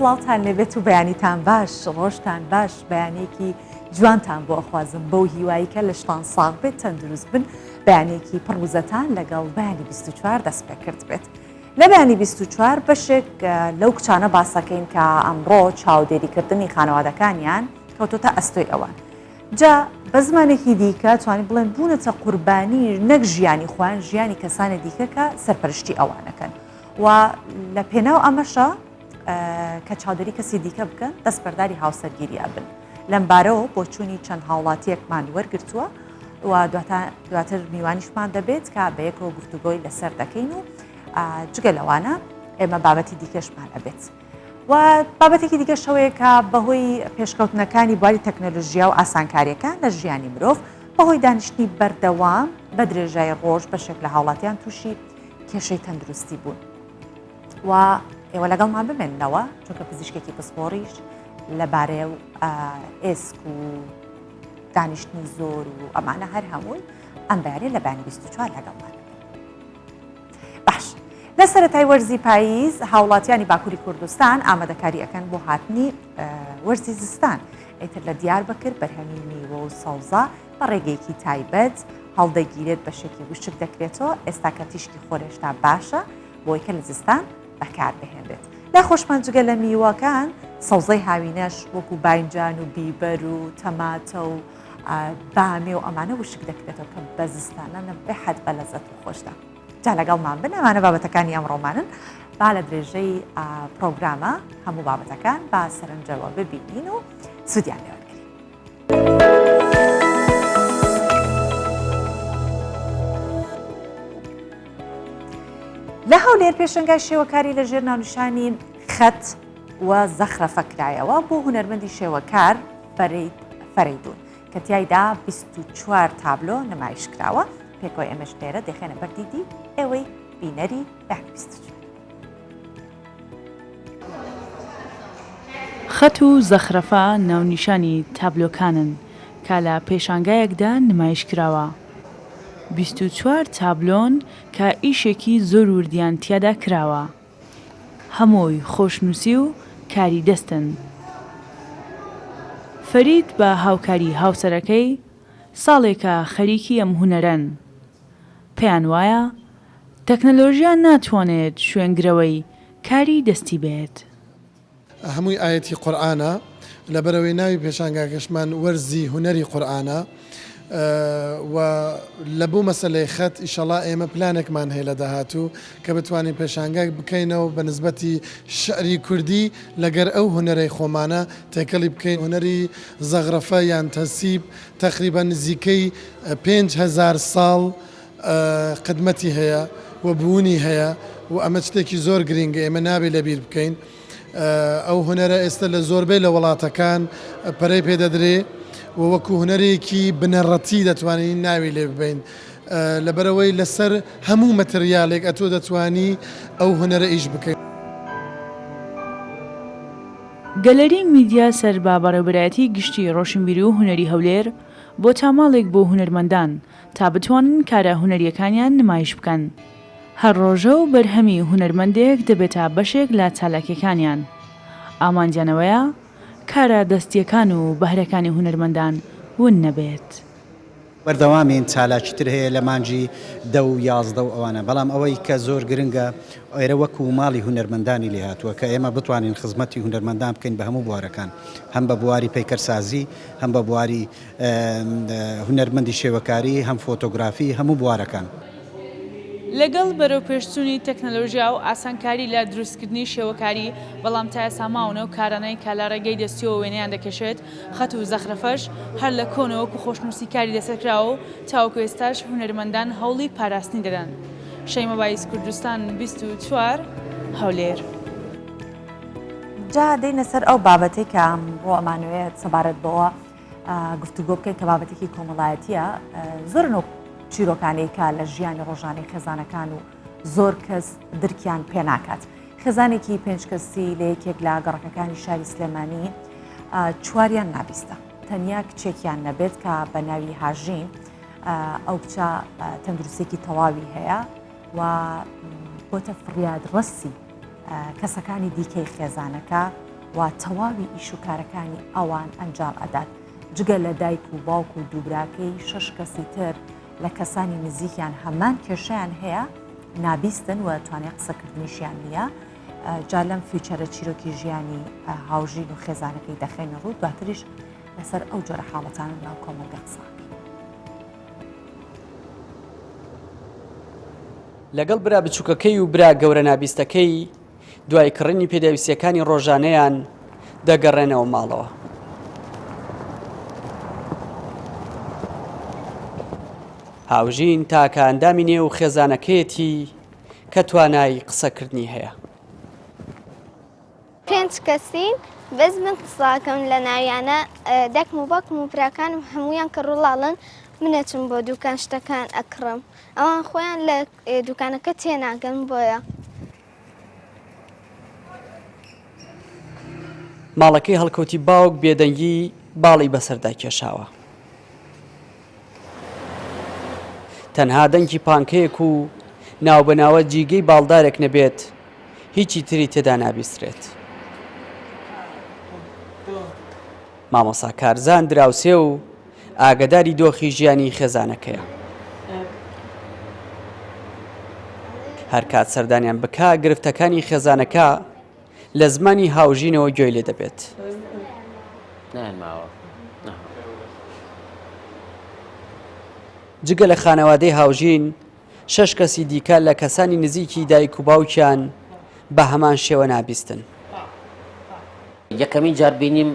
سڵاوتان لێبێت و بەیانیتان باش ڕۆژتان باش بەیانێکی جوانتان بۆ ئەخوازم بەو هیوایی کە لەشتان ساغ بێت تەندروست بن بەیانێکی پڕ وزەتان لەگەڵ بەیانی 24 دەست پێ کرد بێت. لە بەیانی 24 بەشێک لەو کچانە باسەکەین کە ئەمڕۆ چاودێریکردنی خانەوادەکانیان کەوتۆتە ئەستۆی ئەوان. جا بە زمانێکی دیکە توانین بڵێن بوونەتە قوربانی نەک ژیانی خۆیان ژیانی کەسانی دیکە کە سەرپەرشتی ئەوانەکەن و لە پێناو ئەمەشە کە چاودێری کەسی دیکە بکەن دەستبەرداری هاوسەرگیری ئەبن لەمبارەوە بۆچوونی چەند هاوڵاتیەکمان وەرگرتووە و دواتر میوانیشمان دەبێت کە بەیەکەوە گفتوگۆی لەسەر دەکەین و جگە لەوانە ئێمە بابەتی دیکەشمان ئەبێت. و بابەتێکی دیکەش ئەوەیە کە بەهۆی پێشکەوتنەکانی بواری تەکنەلۆژیا و ئاسانکارییەکان لە ژیانی مرۆڤ، بەهۆی دانیشتنی بەردەوام بە درێژایی ڕۆژ بەشێک لە هاوڵاتیان تووشی کێشەی تەندروستی بوون و ئێوە لەگەڵمان بمێننەوە چونکە پزیشکێکی پسپۆڕیش لەبارەیە و ئێسک و دانیشتنی زۆر و ئەمانە هەر هەمووی ئەم بەیانە لە بەیانی 24 لەگەڵمان. باش لە سەرەتای وەرزی پاییز هاوڵاتیانی باکووری کوردستان ئامادەکاری ئەکەن بۆ هاتنی وەرزی زستان ئیتر لە دیار بەکر بەرهەمی میوە و سەوزە بە ڕێگەیەکی تایبەت هەڵدەگیرێت بەشێکی وشک دەکرێتەوە ئێستا کە تیشکی خۆرێشتا باشە بۆی کە لە زستان بەکار بهێنرێت لای خۆشمان جگە لە میوەکان سەوزەی هاوینەش وەکو باینجان و بیبەر و تەماتە و بامێ و ئەمانە وشک دەکرێتەوە کە بە زستانە بەحەد بە لەزەت و خۆشدا جا لەگەڵمان بن ئەمانە بابەتەکانی ئەمڕۆمانن با لە درێژەی پرۆگرامە هەموو بابەتەکان با سەرنجەوە ببینین و سوودیان لێ وەرگرین. لە هەولێر پێشەنگای شێوەکاری لە ژێر ناونیشانی خەت و زەخرەفە کرایەوە بۆ هونەرمەندی شێوەکار فەرید فەرەیدون کە تیایدا 24 تابلۆ نمایش کراوە پێکەوە ئێمەش لێرە دەخێنە بەردیدی ئێوەی بینەری بەیانی 24. خەت و زەخرەفە ناونیشانی تابلۆکانن کە لە پێشانگایەکدا نمایش کراوە. 24 تابلۆن کە ئیشێکی زۆر وردیان تیادا کراوە. هەمووی خۆشنووسی و کاری دەستن. فەرید بە هاوکاری هاوسەرەکەی ساڵێکە خەریکی ئەم هونەرەن. پێیان وایە تەکنەلۆژیا ناتوانێت شوێنگرەوەی کاری دەستی بێت. هەمووی ئایەتی قورئانە، لەبەرئەوەی ناوی پێشانگاکەشمان وەرزی هونەری قورئانە و لە بۆ مەسەلەی خەت ئیشەڵا ئێمە پلانێکمان هەیە لە داهاتوو کە بتوانین پێشانگایەک بکەینەوە بە نسبەتی شعری کوردی لەگەر ئەو هونەرەی خۆمانە تێکەڵی بکەین هونەری زەغرەفە یان تەسیب تەقریبەن نزیکەی 5000 ساڵ قدمەتی هەیە و بوونی هەیە و ئەمە شتێکی زۆر گرینگە ئێمە نابێ لەبیر بکەین. ئەو هونەرە ئێستا لە زۆربەی لە وڵاتەکان پەرەی پێ دەدرێ و وەکو هونەرێکی بنەڕەتی دەتوانین ناوی لێ ببەین. لەبەرئەوەی لەسەر هەموو مەتریالێک ئەتۆ دەتوانی ئەو هونەرە ئیش بکەی. گەلەری میدیا سەر بە بەڕێوبەرایەتی گشتی ڕۆشنبیری و هونەری هەولێر بۆتە ماڵێک بۆ هونەرمەندان تا بتوانن کارە هونەرییەکانیان نمایش بکەن. هەر ڕۆژە و بەرهەمی هونەرمەندێک دەبێتە بەشێک لە چالاکیەکانیان. ئامانجیان ئەوەیە کارە دەستییەکان و بەهرەکانی هونەرمەندان ون نەبێت. بەردەوامین، چالاکی تر هەیە لە مانگی دە و 11 و ئەوانە، بەڵام ئەوەی کە زۆر گرنگە ئێرە وەکو ماڵی هونەرمەندانی لێهاتووە کە ئێمە بتوانین خزمەتی هونەرمەندان بکەین بە هەموو بوارەکان، هەم بە بواری پەیکەرسازی، هەم بە بواری هونەرمەندی شێوەکاری، هەم فۆتۆگرافی، هەموو بوارەکان. لەگەڵ بەرەوپێشچوونی تەکنەلۆژیا و ئاسانکاری لە دروستکردنی شێوەکاری، بەڵام تا ئێستا ماون ئەو کارانەی کە لە ڕێگەی دەستیەوە وێنەیان دەکێشێت، خەت و زەخرەفەش هەر لە کۆنەوە وەکو خۆشنووسی کاری لەسەر کراوە و تاوەکو ئێستاش هونەرمەندان هەوڵی پاراستنی دەدەن. شەیمە بایز کوردستان 24، هەولێر. جا دێینە سەر ئەو بابەتەی کە ئەمڕۆ ئەمانەوێت سەبارەت بەوە گفتوگۆ بکەین کە بابەتێکی کۆمەڵایەتیە زۆرن و چیرۆکانەی کە لە ژیانی ڕۆژانەی خێزانەکان و زۆر کەس درکیان پێ ناکات خێزانێکی پێنج کەسی لە یەکێک لە گەڕەکەکانی شاری سلێمانی چواریان نابیستە تەنیا کچێکیان نەبێت کە بە ناوی هاژین ئەو کچە تەندروستێکی تەواوی هەیە و بۆتە فریاد ڕەسی کەسەکانی دیکەی خێزانەکە. و تەواوی ئیش و کارەکانی ئەوان ئەنجام ئەدات. جگە لە دایک و باوک و دووبراکەی شەش کەسی تر لە کەسانی نزیکیان هەمان کێشەیان هەیە نابیستن و توانای قسەکردنیشیان نییە. جا لەم feature ە چیرۆکی ژیانی هاوژین و خێزانەکەی دەخەینە ڕوو دواتریش لەسەر ئەو جۆرە حاڵەتانە ناو کۆمەڵگە قسە لەگەڵ برا بچووکەکەی و برا گەورە نابیستەکەی دوای کڕینی پێداویستیەکانی ڕۆژانەیان دەگەڕێنەوە ماڵەوە. هاوژین تاکە ئەندامی نێو خێزانەکەیەتی کە توانای قسەکردنی هەیە. پێنج کەسین بەس من قساکەم لە ناویانە دایکم و باوکم و براکانم هەمویان کەڕ و ڵاڵن من ئەچم بۆ دوکان شتەکان ئەکڕم ئەوان خۆیان لە دوکانەکە تێناگەن بۆیە. ماڵەکەی هەڵکەوتی باوک بێدەنگی باڵی بەسەردا کێشاوە. تەنها دەنگی پانکەیەک و ناوبەناوە جیگەی باڵدارێک نەبێت هیچی تری تێدا نابیسترێت. مامۆسا کارزان دراوسێ و ئاگەداری دۆخی ژیانی خێزانەکەیە. هەرکات سەردانیان بکا گرفتەکانی خێزانەکە لە زمانی هاوژینەوە گوێی لێ دەبێت. جگە لە خانەوادەی هاوژین، شەش کەسی دیکە لە کەسانی نزیکی دایک و باوکیان بە هەمان شێوە نابیستن. یەکەمین جار بینیم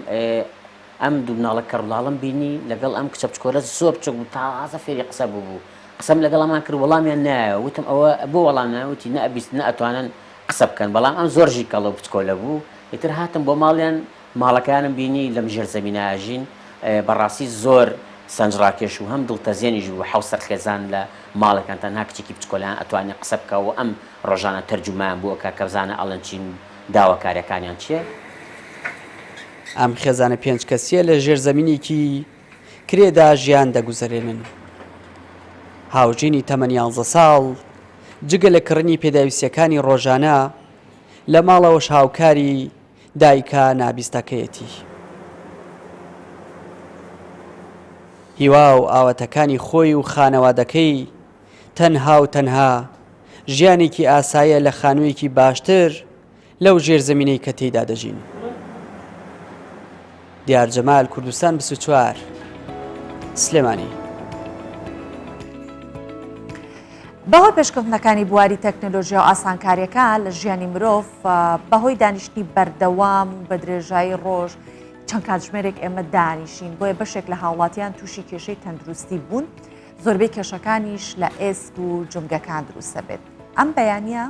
ئەم دوو مناڵە کەڕولاڵم بینی لەگەڵ ئەم کچە بچکۆلە زۆر بچوک بوو تازە فێری قسە بوو بوو قسەم لەگەڵ ئەمان کرد وەڵامیان نایەوە وتم ئەوە بۆ وەڵام نایەوە وتی نە ئەبیست نە ئەتوانن قسە بکەن بەڵام ئەم زۆر ژیکەڵە و بچکۆلە بوو ئیتر هاتم بۆ ماڵیان ماڵەکەیانم بینی لەم ژێر زەمینە ئەژین بەڕاستی زۆر سەنجڕاکێش و هەم دڵتەزێنیش بوو حەوسەر خێزان لە ماڵێکان تەنها کچێکی بچکۆلەیان ئەتوانێ قسە بکا و ئەم ڕۆژانە تەرجومەیان بۆ ئەکا کە بزانێ ئەڵێن چین و داواکاریەکانیان چیە. ئەم خێزانە پێنج کەسیە لە ژێرزەمینێکی کرێدا ژیان دەگوزەرێنن. هاوژینی تەمەن یانزە ساڵ جگە لە کڕینی پێداویستیەکانی ڕۆژانە لە ماڵەوەش هاوکاری دایکە نابیستەکەیەتی. هیوا و ئاواتەکانی خۆی و خانەوادەکەی تەنها و تەنها ژیانێکی ئاساییە لە خانوویەکی باشتر لەو ژێرزەمینەی کە تێیدا دەژین. دیار جەمال، کوردستان 24، سلێمانی. بەهۆی پێشکەوتنەکانی بواری تەکنەلۆژیا و ئاسانکاریەکان لە ژیانی مرۆڤ بەهۆی دانیشتنی بەردەوام و بە درێژایی ڕۆژ چەند کاتژمێرێک ئێمە دانیشین بۆیە بەشێک لە هاوڵاتیان تووشی کێشەی تەندروستی بوون زۆربەی کێشەکانیش لە ئێسک و جومگەکان دروست دەبێت ئەم بەیانە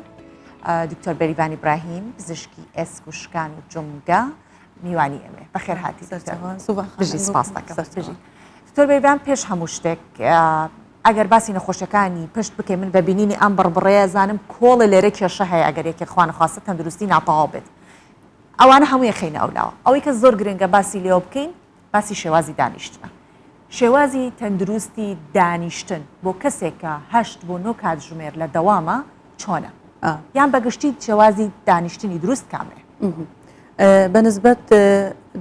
دکتۆر بەریڤان ئیبراهیم پزیشکی ئێسک و شکان و جومگە میوانی ئێمە بەخێر هاتی بژی سپاس دەکەم دکتۆر بەریڤان پێش هەموو شتێک ئەگەر باسی نەخۆشیەکانی پشت بکەین من بە بینینی ئەم بڕبڕەیە زانم کۆڵێ لێرە کێشە هەیە ئەگەر یەکێک خوانەخواستە تەندروستی ناتەواو بێت ئەوانە هەمووی خەینە ئەولاوە ئەوەی کە زۆر گرنگە باسی لێوە بکەین باسی شێوازی دانیشتنە شێوازی تەندروستی دانیشتن بۆ کەسێک کە هەشت بۆ نۆ کاتژمێر لە دەوامە چۆنە یان بەگشتی شێوازی دانیشتنی دروست کامەیە؟ بە نسبەت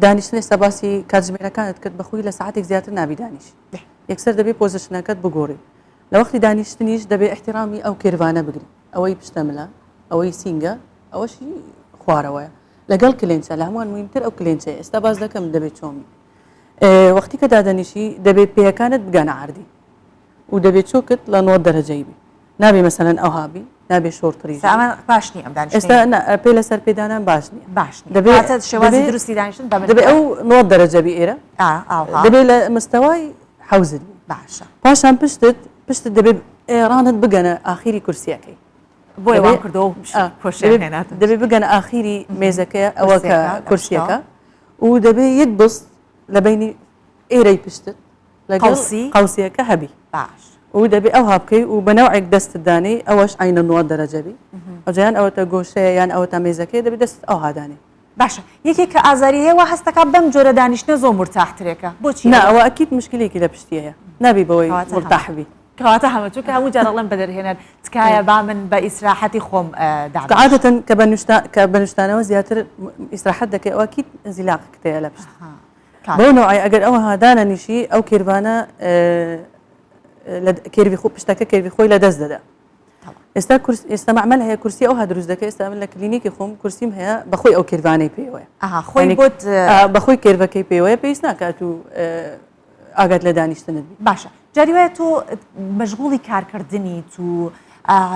دانیشتن ئێستا باسی کاتژمێرەکانت کرد بەخۆی لە ساعتێک زیاتر نابی دانیشی یەکسەر دەبێ position ەکەت بگۆڕی لە وەختی دانیشتنیش دەبێ ئیحتیرامی ئەو curve انە بگری ئەوەی پشتە ملە ئەوەی سینگە ئەوەشی خوارەوەیە لەگەڵ کلێنچە لە هەمووان مهمتر ئەو کلێنچەیە ئێستا باس دەکەم دەبێت چۆن بی وەختی کە دادەنیشی دەبێ پێیەکانت بگەنە عەردی و دەبێ چۆکت لە 90 دەرەجەی بی نابێ مەسەلەن ئەوها بی نابێ شۆڕتری ئێستا ئەمە باش نییە ئەم دانیشتنەی ئێستا نا پێ لەسەر پێ دانان باش نییە باش نییە دەبێ واتە شێوازی دروستی دانیشتن بە من دەبێ ئەو 90 دەرەجە بی ئێرە ئا ئاوها دەبێ لە مستەوای حەوزت بی باشە پاشان پشتت پشتت دەبێ ڕانت بگەنە ئاخیری کورسیەکەی بۆیە وام کردەوە پۆشیان هێناتم دەبێ بگەنە ئاخیری مێزەکەی ئەوە کە کورسیەکە و دەبێ یەک بست لە بینی ئێرەی پشتت لەگەڵ قەوسیەکە هەبی باش و دەبێ ئەوها بکەی و بە نەوعێک دەستت دانێی ئەوەش عەینە 90 دەرەجە بی ئەوجا یان ئەوەتە گۆشەیە یان ئەوەتا مێزەکەیە دەبێ دەستت ئەوها دانێی. باشە یەکێک کە ئازاری هەیە وا هەست دەکات بەم جۆرە دانیشتنە زۆر مورتاحترێکە بۆچی نا ئەوە ئەکید مشکلەیەکی لە پشتی هەیە نابی بەوەی مورتاح بی. کەواتە هەمە چونکە هەموو جار ئەڵێم بە دەرهێنەر تکایە با من بە ئیسراحەتی خۆم دابنیشم. عادەتەن کە بە نوشتا کە بە نوشتانەوە زیاتر ئیسراحەت دەکەی ئەوە کیت ئینزیلاقت هەیە لە پشت. بەو نەوعەی ئەگەر ئەوها دانەنیشی ئەو curve انە لە curve ی خۆ پشتەکە curve ی خۆی لە دەست دەدا. ئێستا کورس ئێستا مەعمەل هەیە کورسی ئەوها دروست دەکەی ئێستا من لە کلینیکی خۆم کورسیم هەیە بەخۆی ئەو curve انەی پێوەیە. ئەها خۆی بۆت بەخۆی curve ەکەی پێوەیە پێویست ناکات و ئاگات لە دانیشتنت بی. باشە جاری وایە تۆ مەشغوڵی کارکردنیت و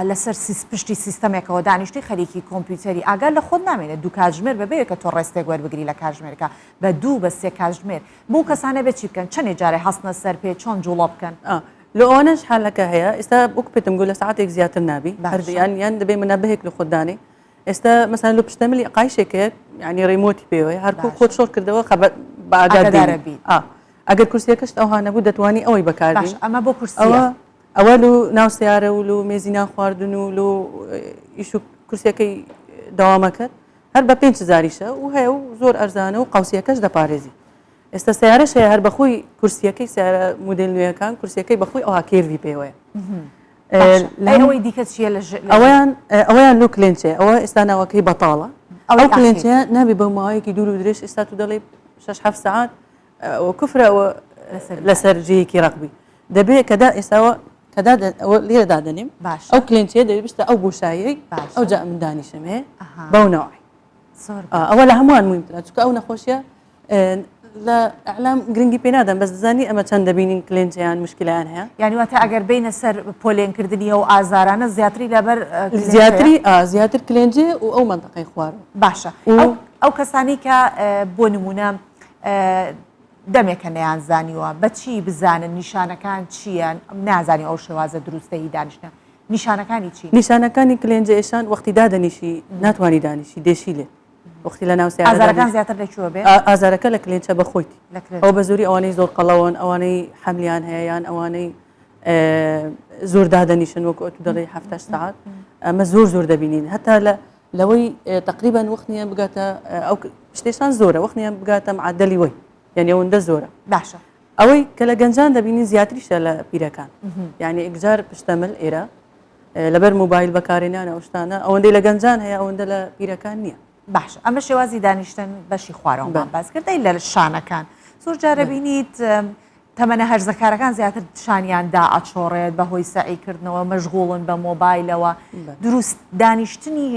لەسەر پشتی سیستەمێکەوە دانیشتوی خەریکی کۆمپیوتەری ئاگات لە خۆت نامێنێت دوو کاتژمێر بەبێ کە تۆ rest ێک وەربگری لە کاتژمێرەکە بە دوو بە سێ کاتژمێر بەو کەسانە بێ چی بکەن چەنێ جارێ هەستنە سەر پێ چۆن جوڵە بکەن؟ لۆ ئەوانەش حالەکە هەیە ئێستا وەک پێتم گوت لە سەعاتێک زیاتر نابی هەر یان یان دەبێ منەبهێک لە خۆت دانێی ئێستا مەسەلەن لۆ پشتە ملی قایشێک هەیە یعنی remote ی پێوەیە هەر کو خۆت شۆڕ کردەوە خەبەر بە ئاگات ئاگادارە دێنی. بی. ئا ئەگەر کورسیەکەشت ئەوها نەبوو دەتوانی ئەوەی بەکار باش بێنی. ئەمە بۆ کورسیە. ئەوە ئەوە لۆ ناو سەیارە و لۆ مێزی نان خواردن و لۆ ئیش و کورسیەکەی دەوامەکەت هەر بە پێنج هەزاریشە و هەیە و زۆر ئەرزانە و قەوسیەکەش دەپارێزی. ئێستا سەیارەش هەیە هەر بەخۆی کورسیەکەی سەیارە مودێل نوێیەکان کورسیەکەی بەخۆی ئەوها curve ی پێوەیە. ئەوەی دیکە چییە لە ئەویان ئەویان لۆ کلێنچێ ئەوە ئێستا ناوەکەی بەتاڵە ئەو کلێنچەیە نابێ بەو ماوەیەکی دوور و درێژ ئێستا تو دەڵێ شەش حەفت سەعات ئەوە کوفرە ئەوە لەسەر جێیەکی ڕەق بی دەبێ کەدا ئێستاوە کەدا ئەوە لێرە دادەنێم باش ئەو کلێنچەیە دەبێ بچتە ئەو بۆشاییەی ئەو جا من دانیشم هێ بەو نەوعی ئەوە لە هەمووان موهیمترە چونکە ئەو نەخۆشیە لە ئەعلام گرنگی پێ نادەن بەس دەزانی ئەمە چەند دەبینین کلێنجیان مشکلیان هەیە یعنی واتە ئەگەر بینە سەر پۆلێنکردنی ئەو ئازارانە زیاتری لەبەر زیاتری زیاتر کلێنجێ و ئەو منطقەی خوارەوە باشە ئەو کەسانی کە بۆ نمونە دەمێکە نەیان زانیوە بەچی بزانن نیشانەکان چییە نازانی ئەو شێوازە دروستە هی دانیشتە نیشانەکانی چین؟ نیشانەکانی کلێنجە ئێشان وەختی دادەنیشی ناتوانی دانیشی دێشی لێت وەختی لە ناو سەیارە ئازارەکان زیاتر لە کوێوە بێ؟ ئازارەکە لە کلێنچە بە خۆیتی ئەوە بە زۆری ئەوانەی زۆر قەڵەوەن ئەوانەی حەملیان هەیە یان ئەوانەی زۆر دادەنیشن وەکو ئەتو دەڵێی هەفتەش سەعات ئەمە زۆر زۆر دەبینین هەتا لە لەوەی تقریبا وەخت نییە بگاتە ئەو شتێشان زۆرە وەخت نییە بگاتە معدلی وەی یعنی ئەوەندە زۆرە باشە ئەوەی کە لە گەنجان دەبینین زیاتریشە لە پیرەکان یعنی ئیکجار پشتەمل ئێرە لەبەر مۆبایل بەکارهێنان ئەو شتانە ئەوەندەی لە گەنجان هەیە ئەوەندە لە پیرەکان نییە. باشە ئەمە شێوازی دانیشتن بەشی خوارەوەمان باس کرد ئەی لە شانەکان زۆر جارە بینیت تەمەنە هەرزەکارەکان زیاتر شانیان دا ئەچۆڕێت بە هۆی سەعی کردنەوە مەشغوڵن بە مۆبایلەوە دروست دانیشتنی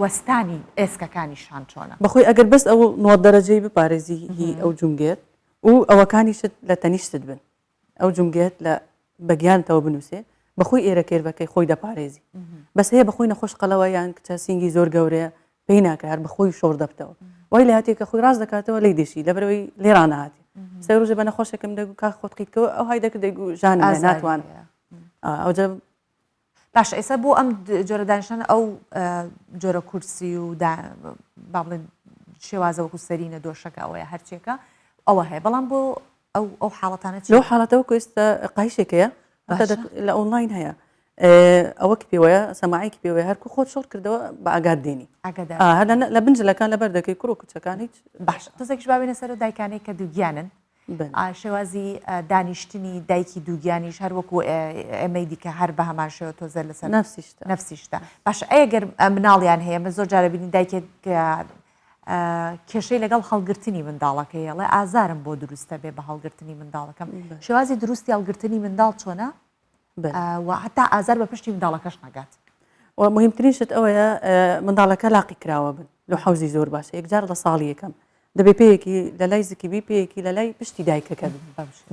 وەستانی ئێسکەکانی شان چۆنە؟ بەخۆی ئەگەر بەس ئەو 90 دەرەجەی بپارێزی هی ئەو جومگەیەت و ئەوەکانیشت لە تەنیشتت بن ئەو جومگەیەت لە بە گیانتەوە بنووسێ بەخۆی ئێرە curve ەکەی خۆی دەپارێزی بەس هەیە بەخۆی نەخۆش قەلەوە یان کچە سینگی زۆر گەورەیە پێی ناکە هەر بەخۆی شۆڕ دەبتەوە وای لە هاتێ کە خۆی ڕاست دەکاتەوە لی دێشی لەبەرەوەی لێ ڕانەهاتی سێ ڕۆژە بە نەخۆشێکم دەگو کا خۆت قیتکەوە ئەو های دەکرد دەگو ژانم هەیە ناتوانم ئەوجا باشە ئێستا بۆ ئەم جۆرە دانیشتن ئەو جۆرە کورسی و با بڵێن شێوازە وەکو سەرینە دۆشەکە ئەوەیە هەرچێکە ئەوە هەیە بەڵام بۆ ئەو ئەو حاڵەتانە لەو حاڵەتەوە ئێستا قایشێک هەیە لە ئۆنلاین هەیە ئەوەکی پێوەیە سەماعێکی پێوەیە هەرکو خۆت شۆڕ کردەوە بە ئاگات دێنی لە بنجلەکان لەبەر دەکەی کوڕ و کچەکان هیچ باش تۆزێکیش باوینە سەر دایکانێک کە دووگیانن شێوازی دانیشتنی دایکی دووگیانیش هەر وەکو ئێمەی دیکە هەر بە هەمان شێوە تۆزە لەسەر نفسی شتە باشە ئەگەر مناڵیان هەیە من زۆر جارە بینی دایکێک کێشەی لەگەڵ هەڵگرتنی منداڵەکەی ئەڵێ ئازارم بۆ دروستە بێ بە هەڵگرتنی منداڵەکەم شێوازی دروستی هەڵگرتنی منداڵ چۆنە و هەتا ئازار بە پشتی منداڵەکەش نەگات. و مهمترین شت ئەوەیە منداڵەکە لاقی کراوە بن لە حەوزی زۆر باشە یەکجار لە ساڵی یەکەم دەبێ پێیەکی لە لای زکی بی پێیەکی لە لای پشتی دایکەکە بی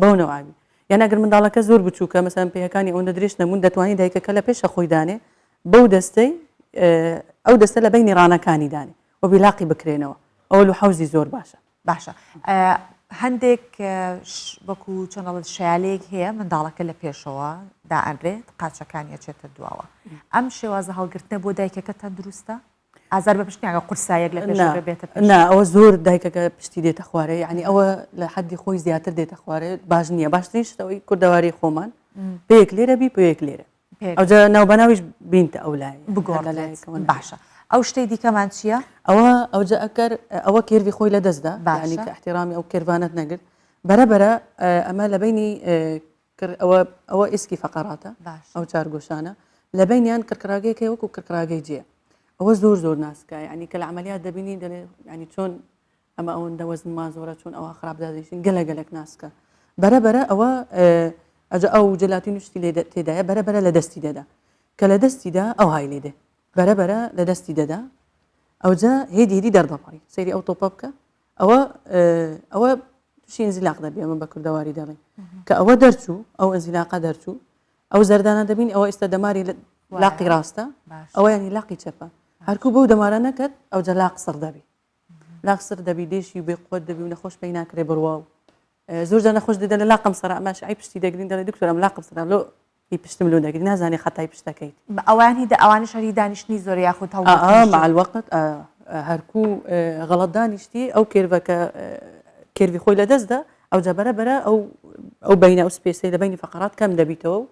بەو نەوعابی یان ئەگەر منداڵەکە زۆر بچووکە مەسەن پێیەکانی ئەوەندە درێژ نەبوون دەتوانانی دایکەکە لە پێشە خۆی دانێ بەو دەستەی ئەو دەستە لە بینی ڕانەکانی دانێ و بیلاقی بکرێنەوە ئەوە لە حەوزی زۆر باشە. باشە هەندێک وەکو چۆن ئەڵێت شەیالەیەک هەیە منداڵەکە لە پێشەوە دائەنرێت قاچەکانی ئەچێتە دواوە ئەم شێوازە هەڵگرتنە بۆ دایکەکە تەندروستە؟ ئازار بە پشت ناگە قورسایەک لە پێشەوە بێتە پێش نا ئەوە زۆر دایکەکە پشتی دێتە خوارێ یعنی ئەوە لە حەدی خۆی زیاتر دێتە خوارێ باش نییە باشترین شت ئەوەی کوردەواری خۆمان پێیەک لێرە بی پێیەک لێرە ئەوجا ناوبەناویش بینتە ئەو لای بگۆڕدرێت باشە ئەو شتەی دیکەمان چییە؟ ئەوە ئەوجا ئەگەر ئەوە curve ی خۆی لەدەستدا یعنی کە احترامی ئەو curve انەت نەگرت بەرە بەرە ئەمە لە بینی. کر ئەوە ئەوە ئیسکی فەقەراتە باش. ئەو چارگۆشانە لە بەینیان کڕکڕاگەیەک هەیە وەکو کڕکڕاگەی جێ ئەوە زۆر زۆر ناسکە یعنی کە لە عەمەلیات دەبینی دەلێ یعنی چۆن ئەمە ئەوەندە وەزنمان زۆرە چۆن ئەوە خراپ دادەنیشین گەلە گەلەک ناسکە بەرە بەرە ئەوە ئەجا ئەو جەلاتین و شتی لێ تێدایە بەرە بەرە لە دەستی دەدا کە لە دەستی دا ئەوهای لێ دێ بەرە بەرە لە دەستی دەدا ئەوجا هێدی هێدی دەردەپەڕی سەیری ئەو تۆپە بکە ئەوە ئەوە تووشی ئینزیلاق دەبی ئەمە بە کوردەواری دەڵێن کە ئەوە دەرچوو ئەو ئینزیلاقە دەرچوو ئەو زەردانە دەبین ئەوە ئێستا دەماری لاقی ڕاستە ئەوە ینی لاقی چەپە هەرکو بەو دەمارە نەکەت ئەو جە لاق سڕ دەبی لاق سڕ دەبی دێشی و بێ قوت دەبی و نەخۆش پێی ناکرێ بڕوا و زۆر جار نەخۆش دێ دەڵێ لاقم سڕە ئەماش ئەی پشتی دەگرین دەڵێ دکتۆر ئەم لاقم سڕە لۆ هی پشتم لۆ دەگری نازانی خەتای پشتەکەیت. ئەوان هی ئەوانیش هەر هی دانیشتنی زۆرە یاخود ئا هەڵگرتنی مع شت؟ الوقت هەرکو غەڵەت دانیشتی ئەو curve ە کە curve ی خۆی لەدەست دا ئەوجا بەرە بەرە ئەو ئەو بەینە ئەو space ەی لە بەینی فەقەرات کەم دەبیتەوە و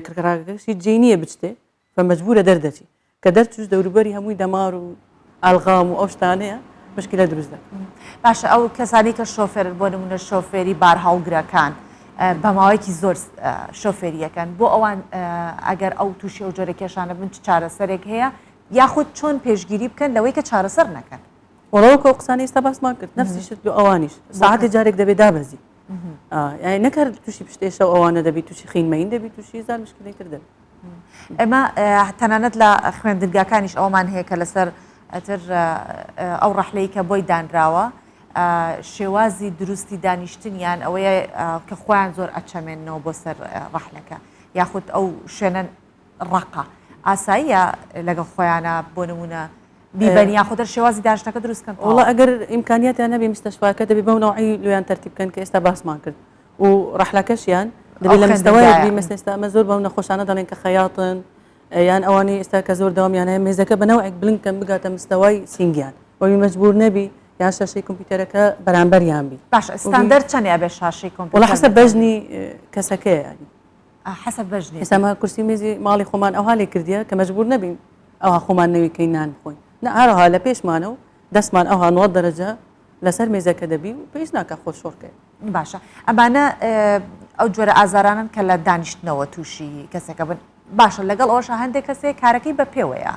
کڕکڕاکەکەشی جێی نییە بچتێ بە مەجبورە دەردەچی کە دەرچوش دەوروبەری هەمووی دەمار و ئەلغام و ئەو شتانەیە مشکلە دروست دەکات. باشە ئەو کەسانی کە شۆفێرن بۆ نمونە شۆفێری بارهەڵگرەکان بە ماوەیەکی زۆر شۆفێریەکەن بۆ ئەوان ئەگەر ئەو تووشی ئەو جۆرە کێشانە بن چ چارەسەرێک هەیە یاخود چۆن پێشگیری بکەن لەوەی کە چارەسەر نەکەن؟ وەڵا وەکو ئەو قسانەی ئێستا باسمان کرد نەفسی شت لۆ ئەوانیش ساعەتێ جارێک دەبێ دابەزی یانی نەک هەر تووشی پشت ئێشە و ئەوانە دەبی تووشی خینمەین دەبی تووشی هەزار مشکلەی تر دەبی. ئێمە تەنانەت لە خوێندنگاکانیش ئەومان هەیە کە لەسەر ئەتر ئەو ڕەحلەی کە بۆی دانراوە شێوازی دروستی دانیشتنیان ئەوەیە کە خۆیان زۆر ئەچەمێننەوە بۆ سەر ڕەحلەکە یاخود ئەو شوێنە ڕەقە ئاساییە لەگەڵ خۆیانە بۆ نمونە بیبەن یاخود هەر شێوازی دانیشتنەکە دروست کەن وەڵا ئەگەر ئیمکانیاتیان هەبێ مستەشفاکە دەبێ بەو نەوعەی لۆیان تەرتیب بکەن کە ئێستا باسمان کرد و ڕەحلەکەشیان دەبێ لە مستەوایەک بی مەسەن ئێستا ئەمە زۆر بەو نەخۆشانە دەڵێن کە خەیاطن یان ئەوانەی ئێستا کە زۆر دەوامیان هەیە مێزەکە بە نەوعێک بلند کەن بگاتە مستەوای سینگیان وەبی مەجبور نەبی یان شاشەی کۆمپیوتەرەکە بەرامبەریان بی باشە ستاندەر چەنێ ئەبێ شاشەی کۆمپیوتەر وەڵا حەسەب بەژنی کەسەکەیە یانی حەسەب بەژنێتی. ئێستا ئەمە کورسی مێزی ماڵی خۆمان ئەوها لێ کردیە کە مەجبور نەبین ئەوها خۆمان نەوی کەین نان بخۆین نا هەرەها لە پێشمانە و دەستمان ئەوها 90 دەرەجە لەسەر مێزەکە دەبی و پێویست ناکا خۆت شۆڕ کەی. باشە ئەمانە ئەو جۆرە ئازارانەن کە لە دانیشتنەوە تووشی کەسێکە بن باشە لەگەڵ ئەوەشا هەندێک کەسێک کارەکەی بە پێوەیە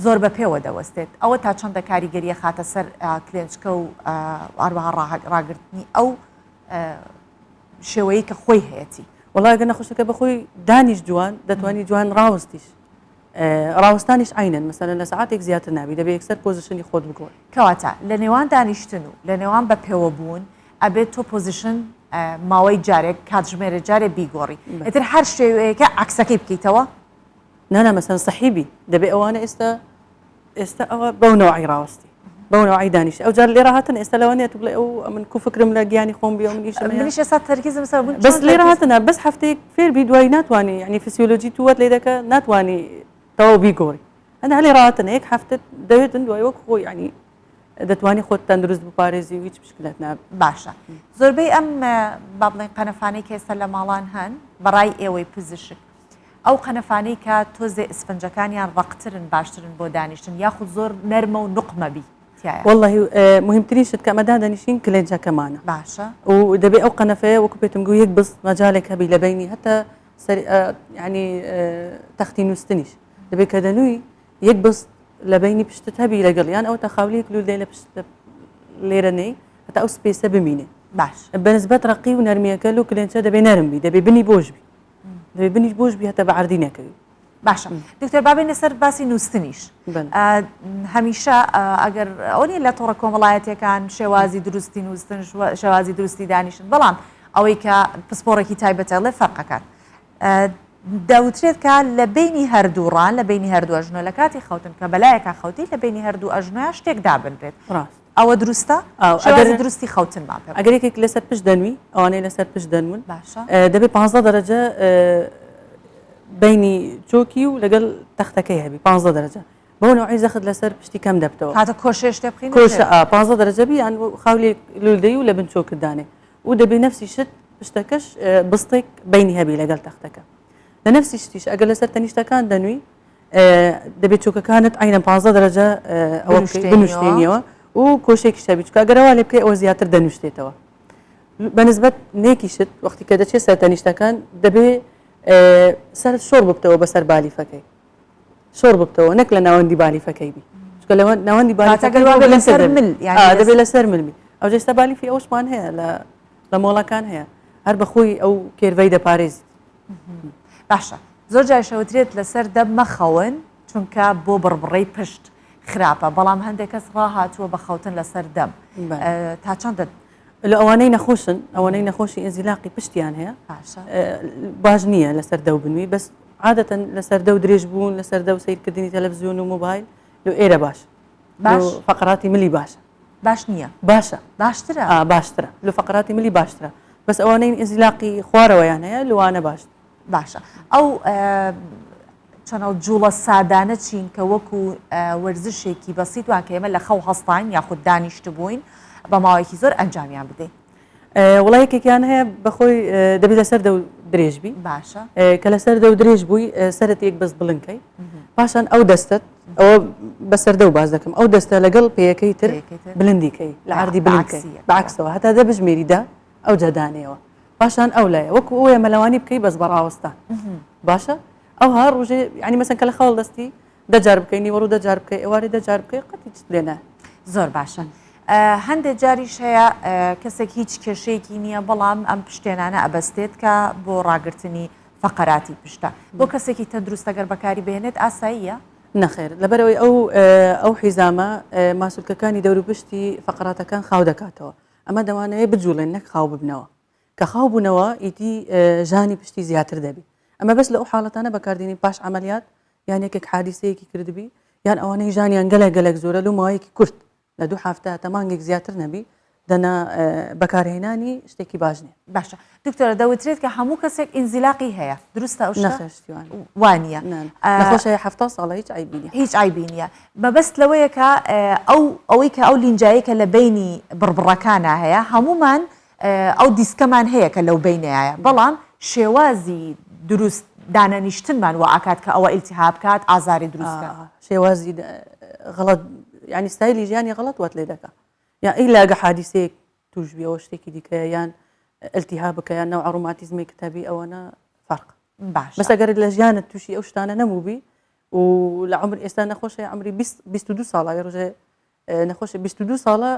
زۆر بە پێوە دەوەستێت ئەوە تا چەندە کاریگەریە خاتە سەر کلێنچکە و هەروەها ڕاگرتنی ئەو شێوەیە کە خۆی هەیەتی. وەڵا گەر نەخۆشەکە بەخۆی دانیش جوان دەتوانی جوان ڕاوەستیش ڕاوەستانیش عەینەن مەسەلەن لە سەعاتێک زیاتر نابی دەبێ یەکسەر position ی خۆت بگۆڕی. کەواتە لە نێوان دانیشتن و لە نێوان بە پێوە بوون ئەبێت تۆ position ماوەی جارێک کاتژمێرێ جارێ بیگۆڕی ئیتر هەر شێوەیەکە عەکسەکەی بکەیتەوە؟ نا نا مەسەلەن سەحی بی دەبێ ئەوانە ئێستا ئێستا ئەوە بەو نەوعی ڕاوەستی بەو نەوعی دانیشتی ئەو جار لێرە هاتن ئێستا لەوانەیە تو بڵێ ئەو ئەمن کو فکرم لە گیانی خۆم بی ئەو من ئیشم هەیە منیش ئێستا تەرکیزم لەسەر بوون بەس لێرە هاتنە بەس هەفتەیەک فێر بی دوایی ناتوانی یعنی فسیۆلۆجی تو وات لێ دەکە ناتوانی تەواو بیگۆڕی هەنە هەلێ ڕاهاتنە یەک هەفتە دەوێتن دوای وەک خۆی یعنی دەتوانی خۆت تەندروست بپارێزی و هیچ مشکلت نابێت. باشە زۆربەی ئەم با بڵێین قەنەفانەی کە ئێستا لە ماڵان هەن بەڕای ئێوەی پزیشک ئەو قەنەفانەی کە تۆزێ ئیسفنجەکانیان ڕەقترن باشترن بۆ دانیشتن یاخود زۆر نەرمە و نوقمە بی تیایا؟ وەڵڵەهی موهیمترین شت کە ئەمە دادەنیشین کلێنجەکەمانە باشە. و دەبێ ئەو قەنەفەیە وەکو پێتم گوت یەک بست مەجالێک هەبی لە بەینی هەتا سەر یانی تەختی نووستنیش دەبێ کە دەنووی یەک بست لە بەینی پشتت هەبی لەگەڵ یان ئەوەتا خاولیەک لوول دەی لە پشت لێرە نێی هەتا ئەو space ە بمینێ باش. بەنسبەت ڕەقی و نەرمیەکە لۆ کلێنچە دەبێ نەرم بی دەبێ بنی بۆش بی دەبێ بنیش بۆش بی هەتا بە عەردی نەکەوی. باشە دکتۆر با بێینە سەر باسی نووستنیش هەمیشە ئەگەر ئەوە نیە لە تۆڕە کۆمەڵایەتیەکان شێوازی دروستی نووستن شێوازی دروستی دانیشن بەڵام ئەوەی کە پسپۆڕێکی تایبەتە ڵێ فەرقەکات دەوترێت کە لە بینی هەردوو ڕان لە بینی هەردوو ئەژنۆ لە کاتی خەوتن کە بەلایەکە خەوتی لە بینی هەردوو ئەژنۆیا شتێک دابنرێت ڕاست ئەوە دروستە؟ شێوازی دروستی خەوتنمان پێ بڵێ. ئەگەر یەکێک لەسەر پشت دەنوی، ئەوانەی لەسەر پشت دەنون، باشە. دەبێ 15 دەرەجە بەینی چۆکی و لەگەڵ تەختەکەی هەبی 15 دەرەجە. بەو نەوعی زەخت لەسەر پشتی کەم دەبتەوە. کاتە کۆشێ شتێ بخەینە کۆشە ئا 15 دەرەجە بی یان خاولێک لول دەی و لە بن چۆکت دانێ و دەبێ نەفسی شت پشتەکەش بستێک بەینی هەبی لەگەڵ تەختەکە. لە نەفسی شتیش ئەگەر لەسەر تەنیشتەکان دەنوی دەبێت چۆکەکانت عەینەن 15 دەرەجە ئەوە بنوشتێنیەوە و کۆشێکیش هەبی چونکە ئەگەر ئەوا لێ بکەی ئەوە زیاتر دەنوشتێتەوە. بەنسبەت نێکیشت وەختی کە دەچێت سەر تەنیشتەکان دەبێ سەرت شۆڕ ببتەوە بەسەر بالیفەکەی شۆڕ ببتەوە نەک لە ناوەندی بالیفەکەی بی چونکە لە ناوەندی بالیفەکەی لەسەر مل دەبێ لەسەر مل بی ئەو ئێستا بالیفی ئەوشمان هەیە لە لە مۆڵەکان هەیە هەر بەخۆی ئەو curve ەی دەپارێزیت. باشە زۆر جار شەوترێت لەسەر دەم مەخەون چونکە بۆ بڕبڕەی پشت خراپە بەڵام هەندێک کەس ڕاهاتووە بە خەوتن لەسەر دەم تا چەندە لە ئەوانەی نەخۆشن ئەوانەی نەخۆشی ئینزیلاقی پشتیان هەیە باش نییە لەسەر دەو بنوی بەس عادەتەن لەسەر دەو درێژ بوون لەسەر دەو سیرکردنی تەلەڤزیۆن و مۆبایل لۆ ئێرە باش باش فقراتی ملی باشە باش نییە باشە باشترە باشترە لە فقراتی ملی باشترە بەس ئەوانەی ئینزیلاقی خوارەوەیان هەیە لەوانە باش باشە ئەو چەنەڵ جوڵە سادانە چین کە وەکو وەرزشێکی بەسیت وان کە ئێمە لە خەو هەستاین یاخود دانیشتبووین بە ماوەیەکی زۆر ئەنجامیان بدەین. وڵا یەکێکیان هەیە بەخۆی دەبی لەسەر دەو درێژ بی باشە کە لەسەر دەو درێژ بووی سەرت یەک بەس بڵنکەی پاشان ئەو دەستت ئەوە بەسەر دەو باز دەکەم ئەو دەستە لەگەڵ پێیەکەی تر بلندیکەی لە عردی بلندکەی بەعکسەوە هەتا دە بژمێری دا ئەو جادانەیەوە پاشان ئەو لایە وەکو ئەوەیە مەلەوانی بکەی بەس بەڕاوەستان باشە ئەوها ڕۆژێ ینی مەسەن کە لە خەوڵ دەستی دە جار بکەی نیوەڕو دە جار بکەی ئێوارێ دە جار بکەی قەت هیچت لێ نایە. زۆر باشە هەندێک جاریش هەیە کەسێک هیچ کێشەیەکی نییە بەڵام ئەم پشتێنانە ئەبەستێت کە بۆ ڕاگرتنی فەقەراتی پشتە بۆ کەسێکی تەندروست ئەگەر بەکاری بهێنێت ئاساییە؟ نەخێر لەبەرئەوەی ئەو ئەو حیزامە ماسولکەکانی دەوروپشتی فەقەراتەکان خاو دەکاتەوە ئەمە دەوانەوێ بجوڵێن نەک خاو ببنەوە کە خاو بوونەوە ئیدی ژانی پشتی زیاتر دەبی ئەمە بەس لە ئەو حاڵەتانە بەکاردێنین پاش عەمەلیات یان یەکێک حادیسەیەکی کردبی یان ئەوانەی ژانیان گەلەک گەلەک زۆرە لۆ ماوەیەکی کورت لە دوو هەفتە تا مانگێک زیاتر نەبی دەنا بەکارهێنانی شتێکی باش نییە. باشە دکتۆرە دەوترێت کە هەموو کەسێک ئینزیلاقی هەیە دروستە ئەو شتە؟ نەخێر شتی وا نییە. وا نییە. نا نا نەخۆش هەیە 70 ساڵە هیچ عەیبی نییە. هیچ عەیبی نییە مەبەست لەوەیە کە ئەو ئەوەی کە ئەو لینجایەی کە لە بەینی بڕبڕەکانا هەیە هەموومان ئەو دیسکەمان هەیە کە لەو بەینەیایە بەڵام شێوازی دروست دانەنیشتنمان وا ئەکات کە ئەوە ئیلتیهاب کات ئازاری دروست کات. شێوازی غەڵەت یانی ستایلی ژیانی غەڵەت وات لێ دەکا یا ئیلا ئەگە حادیسەیەک توش بی ئەوە شتێکی دیکەیە یان ئیلتیهاب بکە یان نەوعە ڕوماتیزمێکت هەبی ئەوەنە فەرق باشە بەس ئەگەر لە ژیانت تووشی ئەو شتانە نەبووبی و لە عمر ئێستا نەخۆشە عمری 22 ساڵە ڕۆژێ نەخۆشە 22 ساڵە